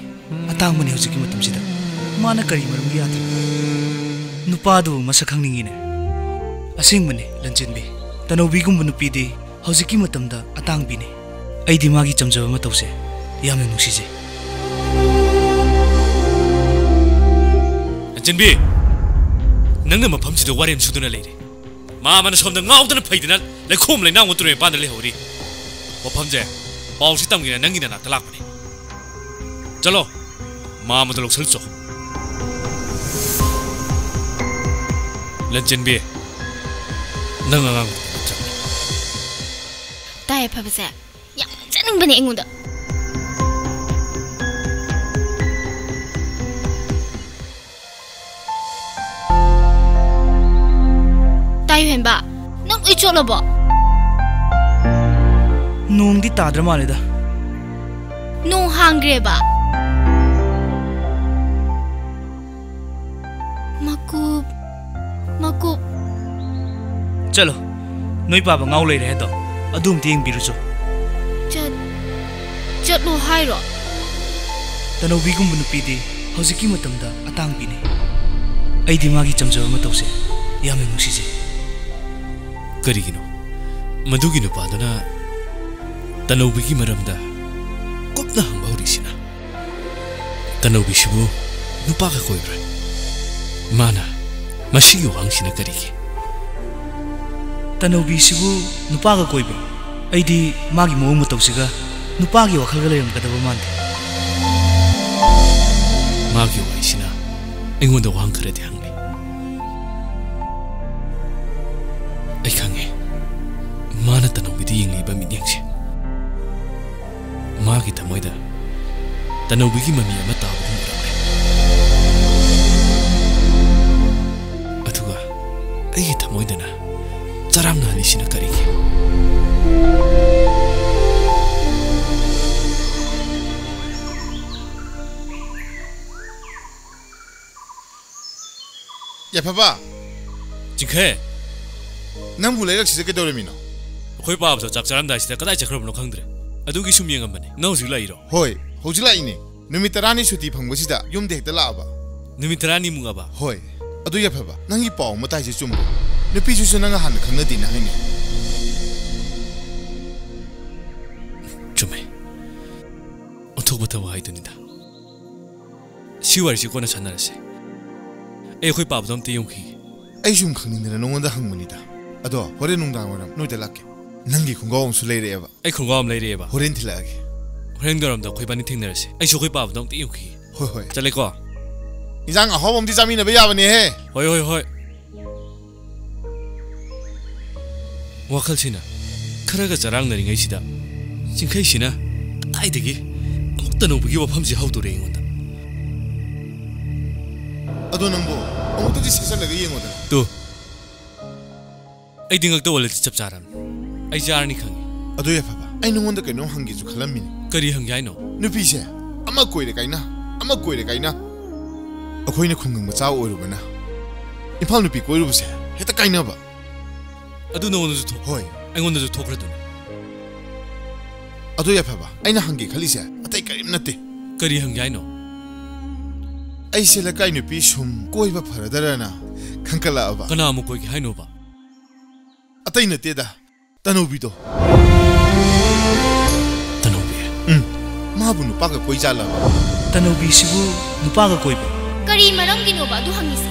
ꯑꯇꯥꯡꯕꯅꯦ ꯍꯧꯖꯤꯛꯀꯤ ꯃꯇꯝꯁꯤꯗ꯫ ꯃꯥꯅ ꯀꯔꯤ ꯃꯔꯝꯒꯤ ꯌꯥꯗ꯭ꯔꯤꯕ? ꯅꯨꯄꯥꯗꯨ ꯃꯁꯛ ꯈꯪꯅꯤꯡꯉꯤꯅꯦ꯫ ꯑꯁꯦꯡꯕꯅꯦ ꯂꯟꯆꯦꯟꯕꯤ, ꯇꯅꯧꯕꯤꯒꯨꯝꯕ ꯅꯨꯄꯤꯗꯤ ꯍꯧꯖꯤꯛꯀꯤ ꯃꯇꯝꯗ ꯑꯇꯥꯡꯕꯤꯅꯤ꯫ ꯑꯩꯗꯤ ꯃꯥꯒꯤ ꯆꯝꯖꯕ ꯃꯇꯧꯁꯦ ꯌꯥꯝꯅ ꯅꯨꯡꯁꯤꯖꯩ꯫ ꯂꯟꯆꯦꯟꯕꯤ, ꯅꯪꯅ ꯃꯐꯝꯁꯤꯗ ꯋꯥꯔꯦꯝ ꯁꯨꯗꯨꯅ ꯂꯩꯔꯦ꯫ ꯃꯥ ꯑꯃꯅ ꯁꯣꯝꯗ ꯉꯥꯎꯗꯅ ꯐꯩꯗꯅ ꯂꯩꯈꯣꯝ ꯂꯩꯅꯥꯡ ꯇꯨꯔꯦꯜ ꯃꯄꯥꯟꯗ ꯂꯩꯍꯧꯔꯤ꯫ ꯋꯥꯐꯝꯁꯦ ꯄꯥꯎꯁꯤ ꯇꯝꯒꯦꯅ ꯅꯪꯒꯤ ꯅꯅꯥꯛꯇ ꯂꯥꯛꯄꯅꯤ꯫ ꯆꯠꯂꯣ, ꯃꯥ ꯑꯃꯗ ꯂꯧꯁꯜꯂꯨꯆꯣ꯫ ꯂꯟꯆꯦꯟꯕꯤ, ꯅꯪ ꯑꯉꯥꯡ ꯅꯠꯇ꯭ꯔꯕꯅꯤ꯫ ꯇꯥꯏ ꯐꯕꯁꯦ ꯌꯥꯝ ꯆꯠꯅꯤꯡꯕꯅꯦ ꯑꯩꯉꯣꯟꯗ꯫ ꯇꯥꯌꯨꯍꯦꯟꯕ, ꯅꯪ ꯂꯣꯏ ꯆꯣꯠꯂꯕꯣ? ꯅꯣꯡꯗꯤ ꯇꯥꯗ꯭ꯔ ꯃꯥꯜꯂꯦꯗ꯫ ꯅꯣꯡ ꯍꯥꯡꯈ꯭ꯔꯦꯕ꯫ ꯃꯀꯨꯞ, ꯃꯀꯨꯞ꯫ ꯆꯠꯂꯣ, ꯅꯣꯏ ꯄꯥꯕ ꯉꯥꯎ ꯂꯩꯔꯦ ꯍꯥꯏꯗꯣ, ꯑꯗꯨ ꯑꯝꯇ ꯌꯦꯡꯕꯤꯔꯨꯆꯣ꯫ ꯆꯠ-, ꯆꯠꯂꯣ ꯍꯥꯏꯔꯣ? ꯇꯅꯧꯕꯤꯒꯨꯝꯕ ꯅꯨꯄꯤꯗꯤ ꯍꯧꯖꯤꯛꯀꯤ ꯃꯇꯝꯗ ꯑꯇꯥꯡꯕꯤꯅꯤ꯫ ꯑꯩꯗꯤ ꯃꯥꯒꯤ ꯆꯝꯖꯕ ꯃꯇꯧꯁꯦ ꯌꯥꯝꯅ ꯅꯨꯡꯁꯤꯖꯩ꯫ ꯀꯔꯤꯒꯤꯅꯣ ꯃꯗꯨꯒꯤ ꯅꯨꯄꯥꯗꯨꯅ ꯇꯅꯧꯕꯤꯒꯤ ꯃꯔꯝꯗ ꯀꯨꯞꯅ ꯍꯪꯕ ꯍꯧꯔꯤꯁꯤꯅ? ꯇꯅꯧꯕꯤꯁꯤꯕꯨ ꯅꯨꯄꯥꯒ ꯀꯣꯏꯕ꯭ꯔꯥ? ꯃꯥꯅ ꯃꯁꯤꯒꯤ ꯋꯥꯍꯪꯁꯤꯅ ꯀꯔꯤꯒꯤ? ꯇꯅꯧꯕꯤꯁꯤꯕꯨ ꯅꯨꯄꯥꯒ ꯀꯣꯏꯕ꯭ꯔꯣ? ꯑꯩꯗꯤ ꯃꯥꯒꯤ ꯃꯑꯣꯡ ꯃꯇꯧꯁꯤꯒ ꯅꯨꯄꯥꯒꯤ ꯋꯥꯈꯜꯒ ꯂꯩꯔꯝꯒꯗꯕ ꯃꯥꯟꯗꯦ꯫ ꯃꯥꯒꯤ ꯋꯥꯍꯩꯁꯤꯅ ꯑꯩꯉꯣꯟꯗ ꯋꯥꯍꯪ ꯈꯔꯗꯤ ꯍꯪꯂꯤ꯫ ꯑꯩ ꯈꯪꯉꯦ, ꯃꯥꯅ ꯇꯅꯧꯕꯤꯗ ꯌꯦꯡꯂꯤꯕ ꯃꯤꯠꯌꯦꯡꯁꯦ꯫ ꯃꯥꯒꯤ ꯊꯃꯣꯏꯗ ꯇꯅꯧꯕꯤꯒꯤ ꯃꯃꯤ ꯑꯃ ꯇꯥꯕꯒꯨꯝ ꯎꯔꯝꯃꯦ꯫ ꯑꯗꯨꯒ ꯑꯩꯒꯤ ꯊꯃꯣꯏꯗꯅ ꯆꯔꯥꯡꯅꯍꯜꯂꯤꯁꯤꯅ ꯀꯔꯤꯒꯤ? ꯌꯥꯏꯐꯕ! ꯆꯤꯡꯈꯩ! ꯅꯪꯕꯨ ꯂꯩꯔꯛꯁꯤꯗ ꯀꯩꯗꯧꯔꯝꯃꯤꯅꯣ? ꯑꯩꯈꯣꯏ ꯄꯥꯕꯗꯣ ꯆꯥꯛ ꯆꯥꯔꯝꯗꯥꯏꯁꯤꯗ ꯀꯗꯥꯏ ꯆꯠꯈ꯭ꯔꯕꯅꯣ ꯈꯪꯗ꯭ꯔꯦ꯫ ꯑꯗꯨꯒꯤ ꯁꯨꯝ ꯌꯦꯡꯉꯝꯕꯅꯤ꯫ ꯅꯪ ꯍꯧꯖꯤꯛ ꯂꯥꯛꯏꯔꯣ? ꯍꯣꯏ, ꯍꯧꯖꯤꯛ ꯂꯥꯛꯏꯅꯦ꯫ ꯅꯨꯃꯤꯠ ꯇꯔꯥꯅꯤ ꯁꯨꯇꯤ ꯐꯪꯕꯁꯤꯗ ꯌꯨꯝꯗ ꯍꯦꯛꯇ ꯂꯥꯛꯑꯕ꯫ ꯅꯨꯃꯤꯠ ꯇꯔꯥꯅꯤꯃꯨꯛ ꯑꯕ? ꯍꯣꯏ꯫ ꯑꯗꯨ ꯌꯥꯏꯐꯕ, ꯅꯪꯒꯤ ꯄꯥꯎ ꯑꯃ ꯇꯥꯏꯁꯦ ꯆꯨꯝꯕ꯭ꯔꯣ? ꯅꯨꯄꯤꯁꯤꯁꯨ ꯅꯪꯒ ꯍꯥꯟꯅ ꯈꯪꯅꯗꯦꯅ ꯍꯥꯏꯅꯦ꯫ ꯆꯨꯝꯃꯦ꯫ ꯑꯣꯟꯊꯣꯛꯄ ꯊꯕꯛ ꯍꯥꯏꯗꯨꯅꯤꯗ꯫ ꯁꯤ ꯋꯥꯔꯤꯁꯤ ꯀꯣꯟꯅ ꯁꯥꯟꯅꯔꯁꯦ꯫ ꯑꯩ ꯑꯩꯈꯣꯏ ꯄꯥꯕꯗꯣ ꯑꯝꯇ ꯌꯦꯡꯈꯤꯒꯦ꯫ ꯑꯩ ꯁꯨꯝ ꯈꯪꯅꯤꯡꯗꯅ ꯅꯉꯣꯟꯗ ꯍꯪꯕꯅꯤꯗ꯫ ꯑꯗꯣ ꯍꯣꯔꯦꯟ ꯅꯨꯡꯗꯥꯡ ꯋꯥꯏꯔꯝ ꯅꯣꯏꯗ ꯂꯥꯛꯀꯦ꯫ ꯅꯪꯒꯤ ꯈꯣꯡꯒ꯭ꯔꯥꯎ ꯑꯃꯁꯨ ꯂꯩꯔꯛꯑꯦꯕ꯫ ꯑꯩ ꯈꯣꯡꯒ꯭ꯔꯥꯎ ꯑꯃ ꯂꯩꯔꯛꯑꯦꯕ꯫ ꯍꯣꯔꯦꯟ ꯊꯤꯜꯂꯛꯑꯒꯦ꯫ ꯍꯣꯔꯦꯟ ꯅꯨꯡꯗꯥꯡꯋꯥꯏꯔꯝꯗ ꯑꯩꯈꯣꯏ ꯏꯕꯥꯅꯤ ꯊꯦꯡꯅꯔꯁꯦ꯫ ꯑꯩꯁꯨ ꯑꯩꯈꯣꯏ ꯄꯥꯕꯗꯣ ꯑꯝꯇ ꯌꯦꯡꯈꯤꯒꯦ꯫ ꯍꯣꯏ, ꯍꯣꯏ꯫ ꯆꯠꯂꯦꯀꯣ꯫ ꯏꯟꯖꯥꯡ ꯑꯍꯥꯎꯕ ꯑꯝꯗꯤ ꯆꯥꯃꯤꯟꯅꯕ ꯌꯥꯕꯅꯦꯍꯦ꯫ ꯍꯣꯏ, ꯍꯣꯏ, ꯍꯣꯏ꯫ ꯋꯥꯈꯜꯁꯤꯅ ꯈꯔꯒ ꯆꯔꯥꯡꯅꯔꯤꯉꯩꯁꯤꯗ ꯆꯤꯡꯈꯩꯁꯤꯅ ꯀꯗꯥꯏꯗꯒꯤ ꯑꯃꯨꯛ ꯇꯅꯧꯕꯒꯤ ꯋꯥꯐꯝꯁꯤ ꯍꯧꯗꯣꯔꯛꯑꯦ ꯑꯩꯉꯣꯟꯗ꯫ ꯑꯗꯣ ꯅꯪꯕꯨ ꯑꯃꯨꯛꯇꯗꯤ ꯁꯦꯠꯆꯜꯂꯒ ꯌꯦꯡꯉꯣꯗꯅ꯫ ꯇꯨ, ꯑꯩꯗꯤ ꯉꯛꯇ ꯑꯣꯜꯂꯗꯤ ꯆꯞ ꯆꯥꯔꯕꯅꯤ꯫ ꯑꯩ ꯆꯥꯔꯅꯤ ꯈꯪꯉꯤ꯫ ꯑꯗꯨ ꯌꯥꯏꯐꯕ, ꯑꯩ ꯅꯉꯣꯟꯗ ꯀꯩꯅꯣꯝ ꯍꯪꯒꯦꯁꯨ ꯈꯜꯂꯝꯃꯤꯅꯤ꯫ ꯀꯔꯤ ꯍꯪꯒꯦ ꯍꯥꯏꯅꯣ? ꯅꯨꯄꯤꯁꯦ ꯑꯃ ꯀꯣꯏꯔꯦ ꯀꯥꯏꯅ, ꯑꯃ ꯀꯣꯏꯔꯦ ꯀꯥꯏꯅ꯫ ꯑꯩꯈꯣꯏꯅ ꯈꯨꯡꯒꯪ ꯃꯆꯥ ꯑꯣꯏꯔꯨꯕꯅ ꯏꯝꯐꯥꯜ ꯅꯨꯄꯤ ꯀꯣꯏꯔꯨꯕꯁꯦ ꯍꯦꯛꯇ ꯀꯥꯏꯅꯕ꯫ ꯑꯗꯨ ꯅꯉꯣꯟꯗꯁꯨ ꯊꯣꯛ-, ꯍꯣꯏ꯫ ꯑꯩꯉꯣꯟꯗꯁꯨ ꯊꯣꯛꯈ꯭ꯔꯗꯨꯅꯤ꯫ ꯑꯗꯨ ꯌꯥꯏꯐꯕ, ꯑꯩꯅ ꯍꯪꯒꯦ ꯈꯜꯂꯤꯁꯦ ꯑꯇꯩ ꯀꯔꯤꯝ ꯅꯠꯇꯦ꯫ ꯀꯔꯤ ꯍꯪꯒꯦ ꯍꯥꯏꯅꯣ? ꯑꯩꯁꯦ ꯂꯩꯀꯥꯏ ꯅꯨꯄꯤ ꯁꯨꯝ ꯀꯣꯏꯕ ꯐꯔꯗ꯭ꯔꯅ ꯈꯟꯀꯠꯂꯛꯑꯕ꯫ ꯀꯅꯥ ꯑꯃꯨꯛ ꯀꯣꯏꯒꯦ ꯍꯥꯏꯅꯣꯕ? ꯑꯇꯩ ꯅꯠꯇꯦꯗ, ꯇꯅꯧꯕꯤꯗꯣ꯫ ꯇꯅꯧꯕꯤ? ꯎꯝ, ꯃꯥꯕꯨ ꯅꯨꯄꯥꯒ ꯀꯣꯏꯖꯥꯠꯂꯕ? ꯇꯅꯧꯕꯤꯁꯤꯕꯨ ꯅꯨꯄꯥꯒ ꯀꯣꯏꯕ꯭ꯔꯣ? ꯀꯔꯤ ꯃꯔꯝꯒꯤꯅꯣꯕ ꯑꯗꯨ ꯍꯪꯉꯤꯁꯦ?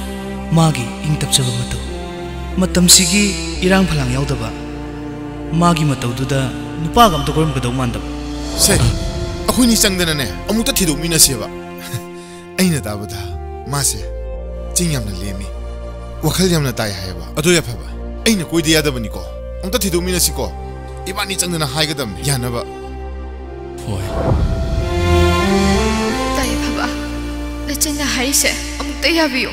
ꯃꯥꯒꯤ ꯏꯪ ꯇꯞꯆꯕ ꯃꯇꯧ, ꯃꯇꯝꯁꯤꯒꯤ ꯏꯔꯥꯡ ꯐꯂꯥꯡ ꯌꯥꯎꯗꯕ ꯃꯥꯒꯤ ꯃꯇꯧꯗꯨꯗ ꯅꯨꯄꯥꯒ ꯑꯝꯇ ꯀꯣꯏꯔꯝꯒꯗꯧ ꯃꯥꯟꯗꯕ꯫ ꯁꯦ, ꯑꯩꯈꯣꯏꯅꯤ ꯆꯪꯗꯅꯅꯦ ꯑꯃꯨꯛꯇ ꯊꯤꯗꯣꯛꯃꯤꯟꯅꯁꯦꯕ꯫ ꯑꯩꯅ ꯇꯥꯕꯗ ꯃꯥꯁꯦ ꯆꯤꯡ ꯌꯥꯝꯅ ꯂꯦꯝꯃꯤ, ꯋꯥꯈꯜ ꯌꯥꯝꯅ ꯇꯥꯏ ꯍꯥꯏꯌꯦꯕ꯫ ꯑꯗꯣ ꯌꯥꯐꯕ, ꯑꯩꯅ ꯀꯣꯏꯗ ꯌꯥꯗꯕꯅꯤꯀꯣ꯫ ꯑꯃꯨꯛꯇ ꯊꯤꯗꯣꯛꯃꯤꯟꯅꯁꯤꯀꯣ꯫ ꯏꯕꯥꯅꯤ ꯆꯪꯗꯅ ꯍꯥꯏꯒꯗꯕꯅꯤ ꯌꯥꯅꯕ꯫ ꯍꯣꯏ꯫ ꯇꯥꯏ ꯐꯕ, ꯅꯆꯟꯅ ꯍꯥꯏꯔꯤꯁꯦ ꯑꯃꯨꯛꯇ ꯌꯥꯕꯤꯌꯨ꯫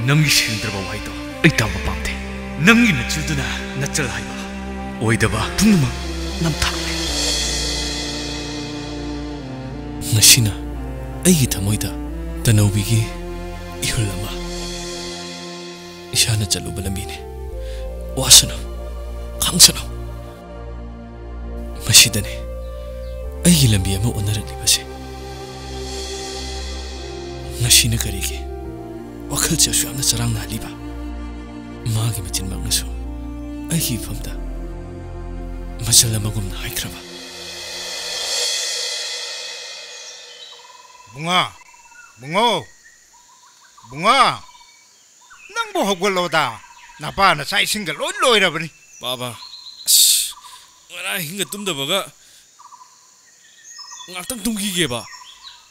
ꯅꯪꯒꯤ ꯁꯦꯡꯗ꯭ꯔꯕ ꯋꯥꯍꯩꯗꯣ ꯑꯩ ꯇꯥꯕ ꯄꯥꯝꯗꯦ꯫ ꯅꯪꯒꯤ ꯅꯆꯤꯜꯗꯨꯅ ꯅꯆꯜ ꯍꯥꯏꯕ ꯑꯣꯏꯗꯕ ꯄꯨꯝꯅꯃꯛ ꯅꯝꯊꯥꯛꯅꯤ꯫ ꯉꯁꯤꯅ ꯑꯩꯒꯤ ꯊꯃꯣꯏꯗ ꯇꯅꯧꯕꯤꯒꯤ ꯏꯍꯨꯜ ꯑꯃ꯫ ꯏꯁꯥꯅ ꯆꯠꯂꯨꯕ ꯂꯝꯕꯤꯅꯤ꯫ ꯋꯥꯁꯅꯨ, ꯈꯥꯡꯁꯅꯨ꯫ ꯃꯁꯤꯗꯅꯦ ꯑꯩꯒꯤ ꯂꯝꯕꯤ ꯑꯃ ꯑꯣꯟꯅꯔꯛꯂꯤꯕꯁꯦ꯫ ꯉꯁꯤꯅ ꯀꯔꯤꯒꯤ ꯋꯥꯈꯜꯁꯦ ꯑꯁꯨꯛ ꯌꯥꯝꯅ ꯆꯔꯥꯡꯅꯍꯜꯂꯤꯕ? ꯃꯥꯒꯤ ꯃꯆꯤꯟꯃꯛꯅꯁꯨ ꯑꯩꯒꯤ ꯏꯐꯝꯗ ꯃꯆꯜ ꯑꯃꯒꯨꯝꯅ ꯍꯥꯏꯈ꯭ꯔꯕ꯫ ꯕꯨꯡꯉꯣ! ꯕꯨꯡꯉꯣ! ꯕꯨꯡꯉꯣ! ꯅꯪꯕꯨ ꯍꯧꯒꯠꯂꯣꯗ꯫ ꯅꯄꯥꯅ ꯆꯥꯛ ꯏꯁꯤꯡꯒ ꯂꯣꯏ ꯂꯣꯏꯔꯕꯅꯤ꯫ ꯄꯥꯕ, ꯑꯁ, ꯉꯔꯥꯡ ꯑꯍꯤꯡꯒ ꯇꯨꯝꯗꯕꯒ ꯉꯥꯛꯇꯪ ꯇꯨꯝꯈꯤꯒꯦꯕ꯫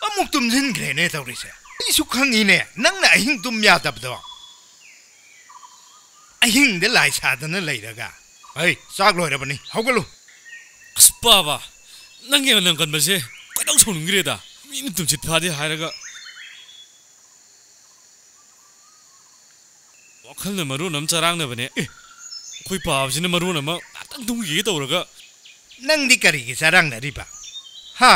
ꯑꯃꯨꯛ ꯇꯨꯝꯁꯤꯟꯈ꯭ꯔꯦꯅꯦ ꯇꯧꯔꯤꯁꯦ꯫ ꯑꯩꯁꯨ ꯈꯪꯉꯤꯅꯦ, ꯅꯪꯅ ꯑꯍꯤꯡ ꯇꯨꯝ ꯌꯥꯗꯕꯗꯣ꯫ ꯑꯍꯤꯡꯗ ꯂꯥꯏ ꯁꯥꯗꯅ ꯂꯩꯔꯒ꯫ ꯍꯩ, ꯆꯥꯛ ꯂꯣꯏꯔꯕꯅꯤ, ꯍꯧꯒꯠꯂꯨ꯫ ꯑꯁ, ꯄꯥꯕ, ꯅꯪꯒꯤ ꯑꯅꯪ ꯀꯟꯕꯁꯦ ꯈꯣꯏꯗꯧ ꯁꯥꯎꯅꯤꯡꯈ꯭ꯔꯦꯗ꯫ ꯃꯤꯅ ꯇꯨꯝꯁꯤꯠ ꯐꯥꯗꯦ ꯍꯥꯏꯔꯒ꯫ ꯋꯥꯈꯜꯅ ꯃꯔꯣꯟ ꯑꯃ ꯆꯔꯥꯡꯅꯕꯅꯦ꯫ ꯑꯦ, ꯑꯩꯈꯣꯏ ꯄꯥꯕꯁꯤꯅ ꯃꯔꯣꯟ ꯑꯃ ꯉꯥꯛꯇꯪ ꯇꯨꯝꯈꯤꯒꯦ ꯇꯧꯔꯒ꯫ ꯅꯪꯗꯤ ꯀꯔꯤꯒꯤ ꯆꯔꯥꯡꯅꯔꯤꯕ? ꯍꯥ?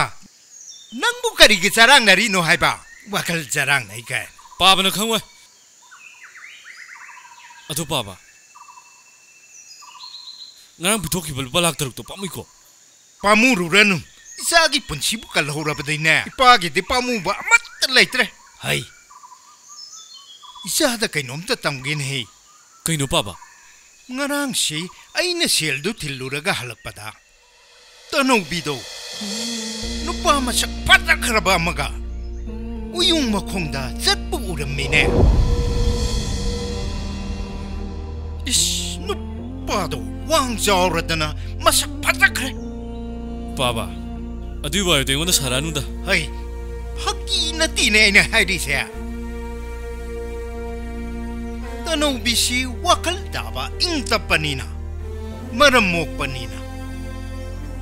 ꯅꯪꯕꯨ ꯀꯔꯤꯒꯤ ꯆꯔꯥꯡꯅꯔꯤꯅꯣ ꯍꯥꯏꯕ? ꯋꯥꯈꯜ ꯆꯔꯥꯡꯅꯩ ꯀꯥꯏꯅ꯫ ꯄꯥꯕꯅ ꯈꯪꯉꯣꯏ꯫ ꯑꯗꯨ ꯄꯥꯕ, ꯉꯔꯥꯡ ꯄꯤꯊꯣꯛꯈꯤꯕ ꯂꯨꯄꯥ ꯂꯥꯛ ꯇꯔꯨꯛꯇꯣ ꯄꯥꯝꯃꯨꯏꯀꯣ꯫ ꯄꯥꯝꯃꯨꯔꯨꯔꯅꯨ꯫ ꯏꯆꯥꯒꯤ ꯄꯨꯟꯁꯤꯕꯨ ꯀꯜꯍꯧꯔꯕꯗꯤꯅꯦ, ꯏꯄꯥꯒꯤꯗꯤ ꯄꯥꯝꯃꯨꯕ ꯑꯃꯠꯇ ꯂꯩꯇ꯭ꯔꯦ꯫ ꯍꯩ, ꯏꯆꯥꯗ ꯀꯩꯅꯣꯝꯇ ꯇꯝꯒꯦꯅꯦꯍꯦ꯫ ꯀꯩꯅꯣ, ꯄꯥꯕ? ꯉꯔꯥꯡꯁꯤ ꯑꯩꯅ ꯁꯦꯜꯗꯨ ꯊꯤꯜꯂꯨꯔꯒ ꯍꯜꯂꯛꯄꯗ, ꯇꯅꯧꯕꯤꯗꯣ ꯅꯨꯄꯥ ꯃꯁꯛ ꯐꯖꯈ꯭ꯔꯕ ꯑꯃꯒ ꯎꯌꯨꯡ ꯃꯈꯣꯡꯗ ꯆꯠꯄ ꯎꯔꯝꯃꯤꯅꯦ꯫ ꯏꯁ, ꯅꯨꯄꯥꯗꯣ ꯋꯥꯡ ꯆꯥꯎꯔꯗꯅ ꯃꯁꯛ ꯐꯖꯈ꯭ꯔꯦ꯫ ꯄꯥꯕ, ꯑꯗꯨꯏ ꯋꯥꯔꯤꯗꯣ ꯑꯩꯉꯣꯟꯗ ꯁꯥꯔꯛꯑꯅꯨꯗ꯫ ꯍꯩ, ꯐꯥꯒꯤ ꯅꯠꯇꯦꯅꯦ ꯑꯩꯅ ꯍꯥꯏꯔꯤꯁꯦ꯫ ꯇꯅꯧꯕꯤꯁꯤ ꯋꯥꯈꯜ ꯇꯥꯕ, ꯏꯪ ꯇꯞꯄꯅꯤꯅ, ꯃꯔꯝ ꯃꯣꯛꯄꯅꯤꯅ,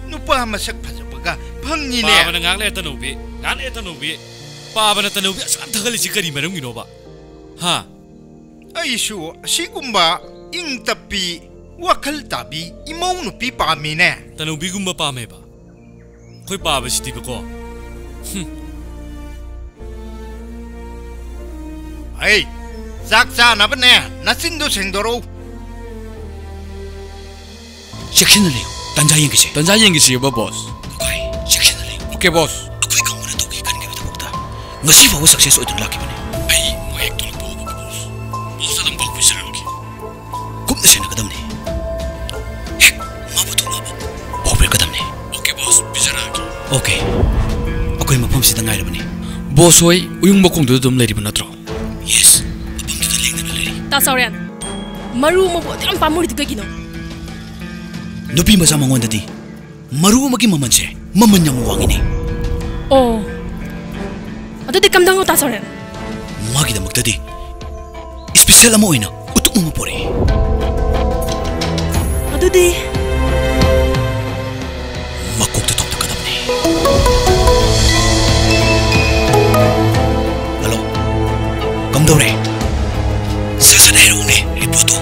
ꯅꯨꯄꯥ ꯃꯁꯛ ꯐꯖꯕꯒ ꯐꯪꯉꯤꯅꯦ꯫ ꯄꯥꯕꯅ ꯉꯥꯡꯂꯦ ꯇꯅꯧꯕꯤ, ꯉꯥꯡꯂꯦ ꯇꯅꯧꯕꯤ꯫ ꯄꯥꯕꯅ ꯇꯅꯧꯕꯤ ꯑꯁꯨꯛ ꯌꯥꯝ ꯊꯥꯒꯠꯂꯤꯁꯤ ꯀꯔꯤ ꯃꯔꯝꯒꯤꯅꯣꯕ? ꯍꯥ? ꯑꯩꯁꯨ ꯑꯁꯤꯒꯨꯝꯕ ꯏꯪ ꯇꯞꯄꯤ, ꯋꯥꯈꯜ ꯇꯥꯕꯤ ꯏꯃꯧ ꯅꯨꯄꯤ ꯄꯥꯝꯃꯤꯅꯦ꯫ ꯇꯅꯧꯕꯤꯒꯨꯝꯕ ꯄꯥꯝꯃꯦꯕ? ꯑꯩꯈꯣꯏ ꯄꯥꯕꯁꯤꯗꯤꯕꯀꯣ꯫ ꯍꯨꯝ꯫ ꯑꯩ, ꯆꯥꯛ ꯆꯥꯅꯕꯅꯦ, ꯅꯆꯤꯟꯗꯣ ꯁꯦꯡꯗꯣꯔꯛꯎ꯫ ꯆꯦꯛꯁꯤꯟꯅ ꯂꯩꯌꯨ꯫ ꯇꯟꯖꯥ ꯌꯦꯡꯈꯤꯁꯤ꯫ ꯇꯟꯖꯥ ꯌꯦꯡꯈꯤꯁꯤꯕ, ꯕꯣꯁ꯫ ꯀꯣꯀꯥꯏ, ꯆꯦꯛꯁꯤꯟꯅ ꯂꯩꯌꯨ꯫ ꯑꯣꯀꯦ, ꯕꯣꯁ꯫ ꯑꯩꯈꯣꯏ ꯀꯥꯡꯕꯨꯅ ꯇꯧꯒꯦ ꯈꯟꯈꯤꯕ ꯊꯕꯛꯇ ꯉꯁꯤ ꯐꯥꯎꯕ ꯁꯛꯁꯦꯁ ꯑꯣꯏꯗꯨꯅ ꯂꯥꯛꯈꯤꯕꯅꯤ꯫ ꯑꯩ ꯃꯍꯦꯛ ꯊꯣꯛꯂꯛꯄ ꯍꯧꯕꯒ, ꯕꯣꯁ꯫ ꯕꯣꯁꯇ ꯑꯗꯨꯝ ꯄꯥꯎ ꯄꯤꯖꯔꯛꯑꯒꯦ꯫ ꯀꯨꯞꯅ ꯁꯦꯟꯅꯒꯗꯕꯅꯤ꯫ ꯍꯦꯛ ꯃꯥꯕꯨ ꯊꯣꯛꯂꯛꯑꯕ ꯄꯥꯎ ꯄꯤꯔꯛꯀꯗꯕꯅꯤ꯫ ꯑꯣꯀꯦ, ꯕꯣꯁ, ꯄꯤꯖꯔꯛꯑꯒꯦ꯫ ꯑꯣꯀꯦ꯫ ꯑꯩꯈꯣꯏ ꯃꯐꯝꯁꯤꯗ ꯉꯥꯏꯔꯕꯅꯤ꯫ ꯕꯣꯁ ꯍꯣꯏ ꯎꯌꯨꯡ ꯃꯈꯣꯡꯗꯨꯗ ꯑꯗꯨꯝ ꯂꯩꯔꯤꯕ ꯅꯠꯇ꯭ꯔꯣ? ꯌꯦꯁ, ꯃꯐꯝꯗꯨꯗ ꯂꯦꯡꯗꯅ ꯂꯩꯔꯤ꯫ ꯇꯥ ꯆꯥꯎꯔꯦꯟ, ꯃꯔꯨ ꯑꯃꯕꯨ ꯑꯗꯨꯛ ꯌꯥꯝ ꯄꯥꯝꯃꯨꯔꯤꯗꯨ ꯀꯩꯒꯤꯅꯣ? ꯅꯨꯄꯤ ꯃꯆꯥ ꯃꯉꯣꯟꯗꯗꯤ ꯃꯔꯨ ꯑꯃꯒꯤ ꯃꯃꯜꯁꯦ ꯃꯃꯜ ꯌꯥꯝ ꯋꯥꯡꯉꯤꯅꯦ꯫ ꯑꯣ, ꯑꯗꯨꯗꯤ ꯀꯝꯗꯧꯅꯣ ꯇꯥ ꯆꯥꯎꯔꯦꯟ? ꯃꯥꯒꯤꯗꯃꯛꯇꯗꯤ ꯏꯁꯄꯤꯁꯦꯜ ꯑꯃ ꯑꯣꯏꯅ ꯎꯇꯨꯞ ꯑꯃ ꯄꯣꯔꯛꯏ꯫ ꯑꯗꯨꯗꯤ ꯃꯀꯣꯛꯇ ꯊꯣꯛꯇꯀꯗꯕꯅꯤ꯫ ꯍꯜꯂꯣ, ꯀꯝꯗꯧꯔꯦ? ꯁꯠ ꯁꯠ ꯍꯥꯏꯔꯛꯎꯅꯦ, ꯔꯤꯄꯣꯔꯠꯇꯣ꯫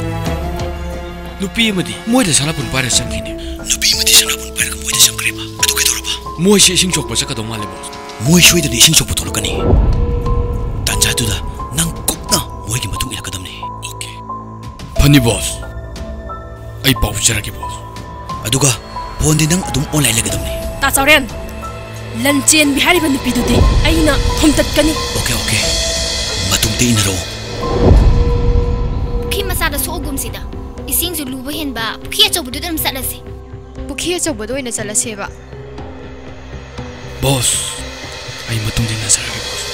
ꯅꯨꯄꯤ ꯑꯃꯗꯤ ꯃꯣꯏꯗ ꯁꯅꯥꯕꯨꯟ ꯄꯥꯏꯔ ꯆꯪꯈꯤꯅꯦ꯫ ꯅꯨꯄꯤ ꯑꯃꯗꯤ ꯁꯅꯥꯕꯨꯟ ꯄꯥꯏꯔꯒ ꯃꯣꯏꯗ ꯆꯪꯈ꯭ꯔꯦꯕ꯫ ꯑꯗꯨ ꯀꯩꯗꯧꯔꯕ? ꯃꯣꯏꯁꯤ ꯏꯁꯤꯡ ꯁꯣꯛꯄ ꯆꯠꯀꯗꯧ ꯃꯥꯜꯂꯦ, ꯕꯣꯁ꯫ ꯃꯣꯏ ꯁꯣꯏꯗꯅ ꯏꯁꯤꯡ ꯁꯣꯛꯄ ꯊꯣꯛꯂꯛꯀꯅꯤ꯫ ꯇꯥꯟꯖꯥꯗꯨꯗ ꯅꯪ ꯀꯨꯞꯅ ꯃꯣꯏꯒꯤ ꯃꯇꯨꯡ ꯏꯜꯂꯛꯀꯗꯕꯅꯤ꯫ ꯑꯣꯀꯦ꯫ ꯐꯅꯤ, ꯕꯣꯁ꯫ ꯑꯩ ꯄꯥꯎ ꯄꯤꯖꯔꯛꯀꯦ, ꯕꯣꯁ꯫ ꯑꯗꯨꯒ ꯐꯣꯟꯗꯤ ꯅꯪ ꯑꯗꯨꯝ ꯑꯣꯟꯂꯥꯏꯟ ꯂꯩꯒꯗꯕꯅꯤ꯫ ꯇꯥ ꯆꯥꯎꯔꯦꯟ, ꯂꯟꯆꯦꯟꯕꯤ ꯍꯥꯏꯔꯤꯕ ꯅꯨꯄꯤꯗꯨꯗꯤ ꯑꯩꯅ ꯊꯣꯝꯇꯠꯀꯅꯤ꯫ Okay, okay. ꯃꯇꯨꯡꯗ ꯏꯟꯅꯔꯛꯑꯣ꯫ ꯄꯨꯈ꯭ꯔꯤ ꯑꯆꯧꯕꯗꯨꯗ ꯑꯗꯨꯝ ꯆꯠꯂꯁꯦ꯫ ꯄꯨꯈ꯭ꯔꯤ ꯑꯆꯧꯕꯗ ꯑꯣꯏꯅ ꯆꯠꯂꯁꯦꯕ꯫ ꯕꯣꯁ, ꯑꯩ ꯃꯇꯨꯡꯗ ꯏꯟꯅꯖꯔꯒꯦ, ꯕꯣꯁ꯫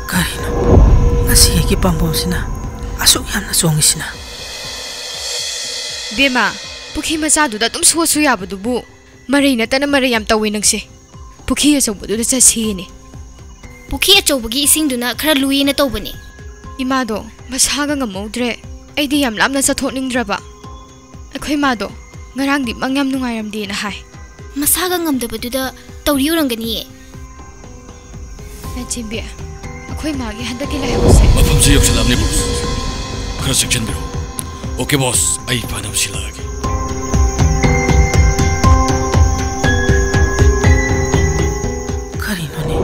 ꯀꯔꯤꯅꯣ ꯉꯁꯤ ꯑꯩꯒꯤ ꯄꯥꯝꯕꯣꯝꯁꯤꯅ ꯑꯁꯨꯛ ꯌꯥꯝꯅ ꯆꯣꯡꯉꯤꯁꯤꯅ? ꯕꯦꯝꯃ, ꯄꯨꯈ꯭ꯔꯤ ꯃꯆꯥꯗꯨꯗ ꯑꯗꯨꯝ ꯁꯣꯠꯁꯨ ꯌꯥꯕꯗꯨꯕꯨ꯫ ꯃꯔꯩ ꯅꯠꯇꯅ ꯃꯔꯩ ꯌꯥꯝ ꯇꯧꯋꯦ ꯅꯪꯁꯦ꯫ ꯄꯨꯈ꯭ꯔꯤ ꯑꯆꯧꯕꯗꯨꯗ ꯆꯠꯁꯤꯅꯦ꯫ ꯄꯨꯈ꯭ꯔꯤ ꯑꯆꯧꯕꯒꯤ ꯏꯁꯤꯡꯗꯨꯅ ꯈꯔ ꯂꯨꯏꯌꯦꯅ ꯇꯧꯕꯅꯦ꯫ ꯏꯃꯥꯗꯣ ꯃꯁꯥꯒ ꯉꯝꯍꯧꯗ꯭ꯔꯦ꯫ ꯑꯩꯗꯤ ꯌꯥꯝ ꯂꯥꯞꯅ ꯆꯠꯊꯣꯛꯅꯤꯡꯗ꯭ꯔꯕ꯫ ꯑꯩꯈꯣꯏ ꯃꯥꯗꯣ ꯉꯔꯥꯡꯗꯤ ꯃꯪ ꯌꯥꯝ ꯅꯨꯡꯉꯥꯏꯔꯝꯗꯦꯅ ꯍꯥꯏ꯫ ꯃꯁꯥꯒ ꯉꯝꯗꯕꯗꯨꯗ ꯇꯧꯔꯤ ꯑꯣꯏꯔꯝꯒꯅꯤꯌꯦ꯫ ꯂꯟꯆꯦꯟꯕꯤ, ꯑꯩꯈꯣꯏ ꯃꯥꯒꯤ ꯍꯟꯗꯛꯀꯤ ꯂꯥꯏꯍꯧꯁꯦ꯫ ꯃꯐꯝꯁꯤ ꯌꯧꯁꯤꯜꯂꯛꯑꯕꯅꯤ, ꯕꯣꯁ꯫ ꯈꯔ ꯆꯦꯛꯁꯤꯟꯕꯤꯔꯣ꯫ ꯑꯣꯀꯦ, ꯕꯣꯁ, ꯑꯩ ꯐꯅꯕ ꯁꯤꯜꯂꯛꯑꯒꯦ꯫ ꯀꯔꯤꯅꯣꯅꯦ,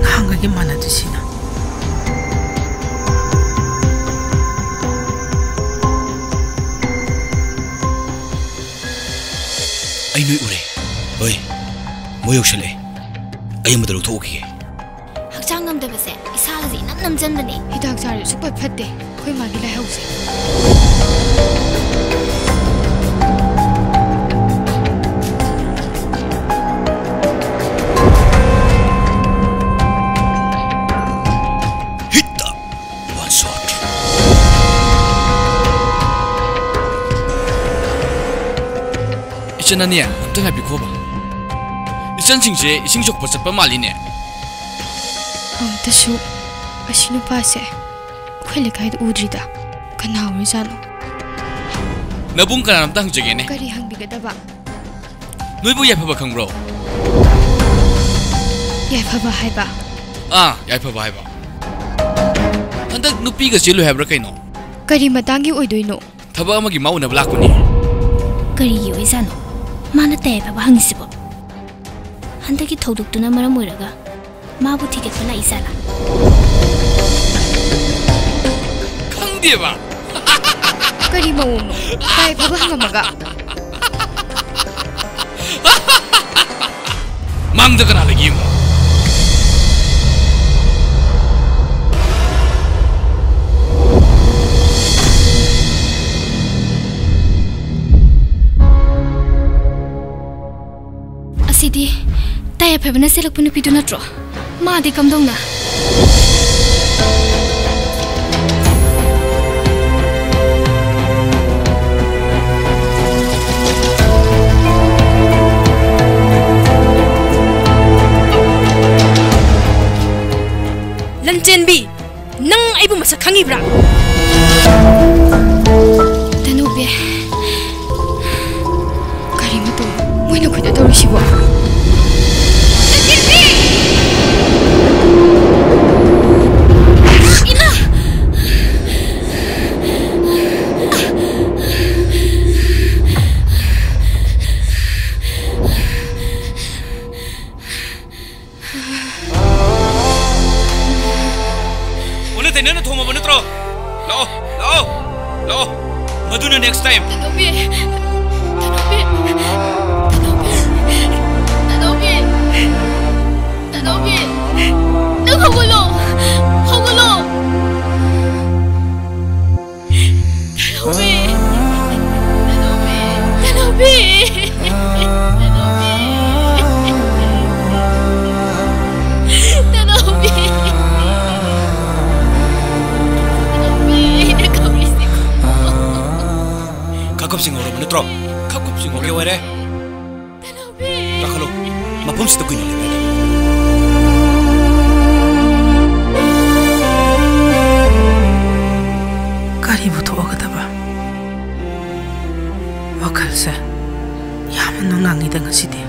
ꯅꯍꯥꯟꯒꯩꯒ ꯃꯥꯟꯅꯗ꯭ꯔꯤꯁꯤꯅ? ꯑꯩ ꯅꯣꯏ ꯎꯔꯦ꯫ ꯍꯣꯏ, ꯃꯣꯏ ꯌꯧꯁꯤꯜꯂꯛꯑꯦ꯫ ꯑꯩ ꯑꯃꯗ ꯂꯧꯊꯣꯛꯎꯈꯤꯒꯦ꯫ ꯍꯛꯆꯥꯡ ꯉꯝꯗꯕꯁꯦ ꯏꯁꯥꯒꯁꯦ ꯏꯅꯝ ꯅꯝꯖꯟꯕꯅꯦ꯫ ꯍꯤꯗꯥꯛ ꯆꯥꯔꯁꯨ ꯁꯨꯛꯐꯠ ꯐꯠꯇꯦ ꯑꯩꯈꯣꯏ ꯃꯥꯒꯤ ꯂꯥꯏꯍꯧꯁꯦ꯫ ꯍꯤꯠꯇ ꯋꯥꯟ ꯁꯣꯠ꯫ ꯏꯆꯟ ꯑꯅꯤ, ꯑꯝꯇ ꯉꯥꯏꯕꯤꯈꯣꯕ꯫ ꯏꯆꯟꯁꯤꯡꯁꯦ ꯏꯁꯤꯡ ꯁꯣꯛꯄ ꯆꯠꯄ ꯃꯥꯜꯂꯤꯅꯦ꯫ ꯑꯃꯨꯛꯇꯁꯨ ꯑꯁꯤ ꯅꯨꯄꯥꯁꯦ ꯑꯩꯈꯣꯏ ꯂꯩꯀꯥꯏꯗ ꯎꯗ꯭ꯔꯤꯗ꯫ ꯀꯅꯥ ꯑꯣꯏꯖꯥꯠꯅꯣ? ꯅꯕꯨꯡ ꯀꯅꯥꯅꯣꯝꯇ ꯍꯪꯖꯒꯦꯅꯦ꯫ ꯀꯔꯤ ꯍꯪꯕꯤꯒꯗꯕ? ꯅꯣꯏꯕꯨ ꯌꯥꯏꯐꯕ ꯈꯪꯕ꯭ꯔꯣ? ꯌꯥꯏꯐꯕ ꯍꯥꯏꯕ? ꯑꯥ, ꯌꯥꯏꯐꯕ ꯍꯥꯏꯕ꯫ ꯍꯟꯗꯛ ꯅꯨꯄꯤꯒ ꯆꯦꯜꯂꯨꯏ ꯍꯥꯏꯕ꯭ꯔꯥ ꯀꯩꯅꯣ? ꯀꯔꯤ ꯃꯇꯥꯡꯒꯤ ꯑꯣꯏꯗꯣꯏꯅꯣ? ꯊꯕꯛ ꯑꯃꯒꯤ ꯃꯥ ꯎꯅꯕ ꯂꯥꯛꯄꯅꯦ꯫ ꯀꯔꯤꯒꯤ ꯑꯣꯏꯖꯥꯠꯅꯣ ꯃꯥꯅ ꯇꯌꯥꯏꯐꯕ ꯍꯪꯉꯤꯁꯤꯕꯣ? ꯍꯟꯗꯛꯀꯤ ꯊꯧꯗꯣꯛꯇꯨꯅ ꯃꯔꯝ ꯑꯣꯏꯔꯒ ꯃꯥꯕꯨ ꯊꯤꯒꯠꯄ ꯂꯥꯛꯏꯖꯥꯠꯂꯥ? ꯈꯪꯗꯦꯕ꯫ ꯀꯔꯤ ꯃꯑꯣꯡꯅꯣ? ꯇꯌꯥꯏꯐꯕ ꯍꯪꯉꯝꯃꯒ? ꯃꯥꯡꯗ ꯀꯅꯥ ꯂꯩꯒꯦ ꯌꯦꯡꯉꯣ꯫ ꯌꯥꯏꯐꯕꯅ ꯆꯦꯜꯂꯛꯄ ꯅꯨꯄꯤꯗꯨ ꯅꯠꯇ꯭ꯔꯣ? ꯃꯥꯗꯤ ꯀꯝꯗꯧꯅ? ꯂꯟꯆꯦꯟꯕꯤ, ꯅꯪ ꯑꯩꯕꯨ ꯃꯁꯛ ꯈꯪꯉꯤꯕ꯭ꯔꯥ? ꯇꯅꯨꯕꯤ, ꯀꯔꯤꯅꯣ ꯇꯧ-, ꯃꯣꯏꯅ ꯑꯩꯈꯣꯏꯗ ꯇꯧꯔꯤꯁꯤꯕꯣ? ꯂꯟꯆꯦꯟꯕꯤ! ꯏꯃꯥ! ꯑꯣꯟꯅ ꯇꯩꯅꯅ ꯊꯣꯡꯉꯕ ꯅꯠꯇ꯭ꯔꯣ? ꯂꯥꯛꯑꯣ, ꯂꯥꯛꯑꯣ, ꯂꯥꯛꯑꯣ꯫ ꯃꯗꯨꯅ next time꯫ ꯇꯅꯧꯕꯤ! ꯇꯅꯧꯕꯤ! ꯇꯅꯧꯕꯤ! ꯇꯅꯧꯕꯤ! ꯅꯪ ꯍꯧꯒꯠꯂꯣ! ꯍꯧꯒꯠꯂꯣ! ꯇꯅꯧꯕꯤ! ꯇꯅꯧꯕꯤ! ꯇꯅꯧꯕꯤ! ꯇꯅꯧꯕꯤ! ꯇꯅꯧꯕꯤ! ꯇꯅꯧꯕꯤ! ꯑꯩꯅ ꯀꯧꯔꯤꯁꯦ ꯈꯨꯝꯃꯣ꯫ ꯈꯞ ꯈꯞ ꯆꯤꯡꯍꯧꯔꯕ ꯅꯠꯇ꯭ꯔꯣ? ꯈꯞ ꯈꯞ ꯆꯤꯡꯍꯧꯔꯦ꯫ Okay ꯑꯣꯏꯔꯦ꯫ ꯀꯥꯈꯠꯂꯣ꯫ ꯃꯐꯝꯁꯤꯗ ꯀꯨꯏꯅ ꯂꯩꯕ ꯌꯥꯗꯦ꯫ ꯀꯔꯤꯕꯨ ꯊꯣꯛꯑꯒꯗꯕ? ꯋꯥꯈꯜꯁꯦ ꯌꯥꯝꯅ ꯅꯨꯡꯅꯥꯡꯉꯤꯗ ꯉꯁꯤꯗꯤ꯫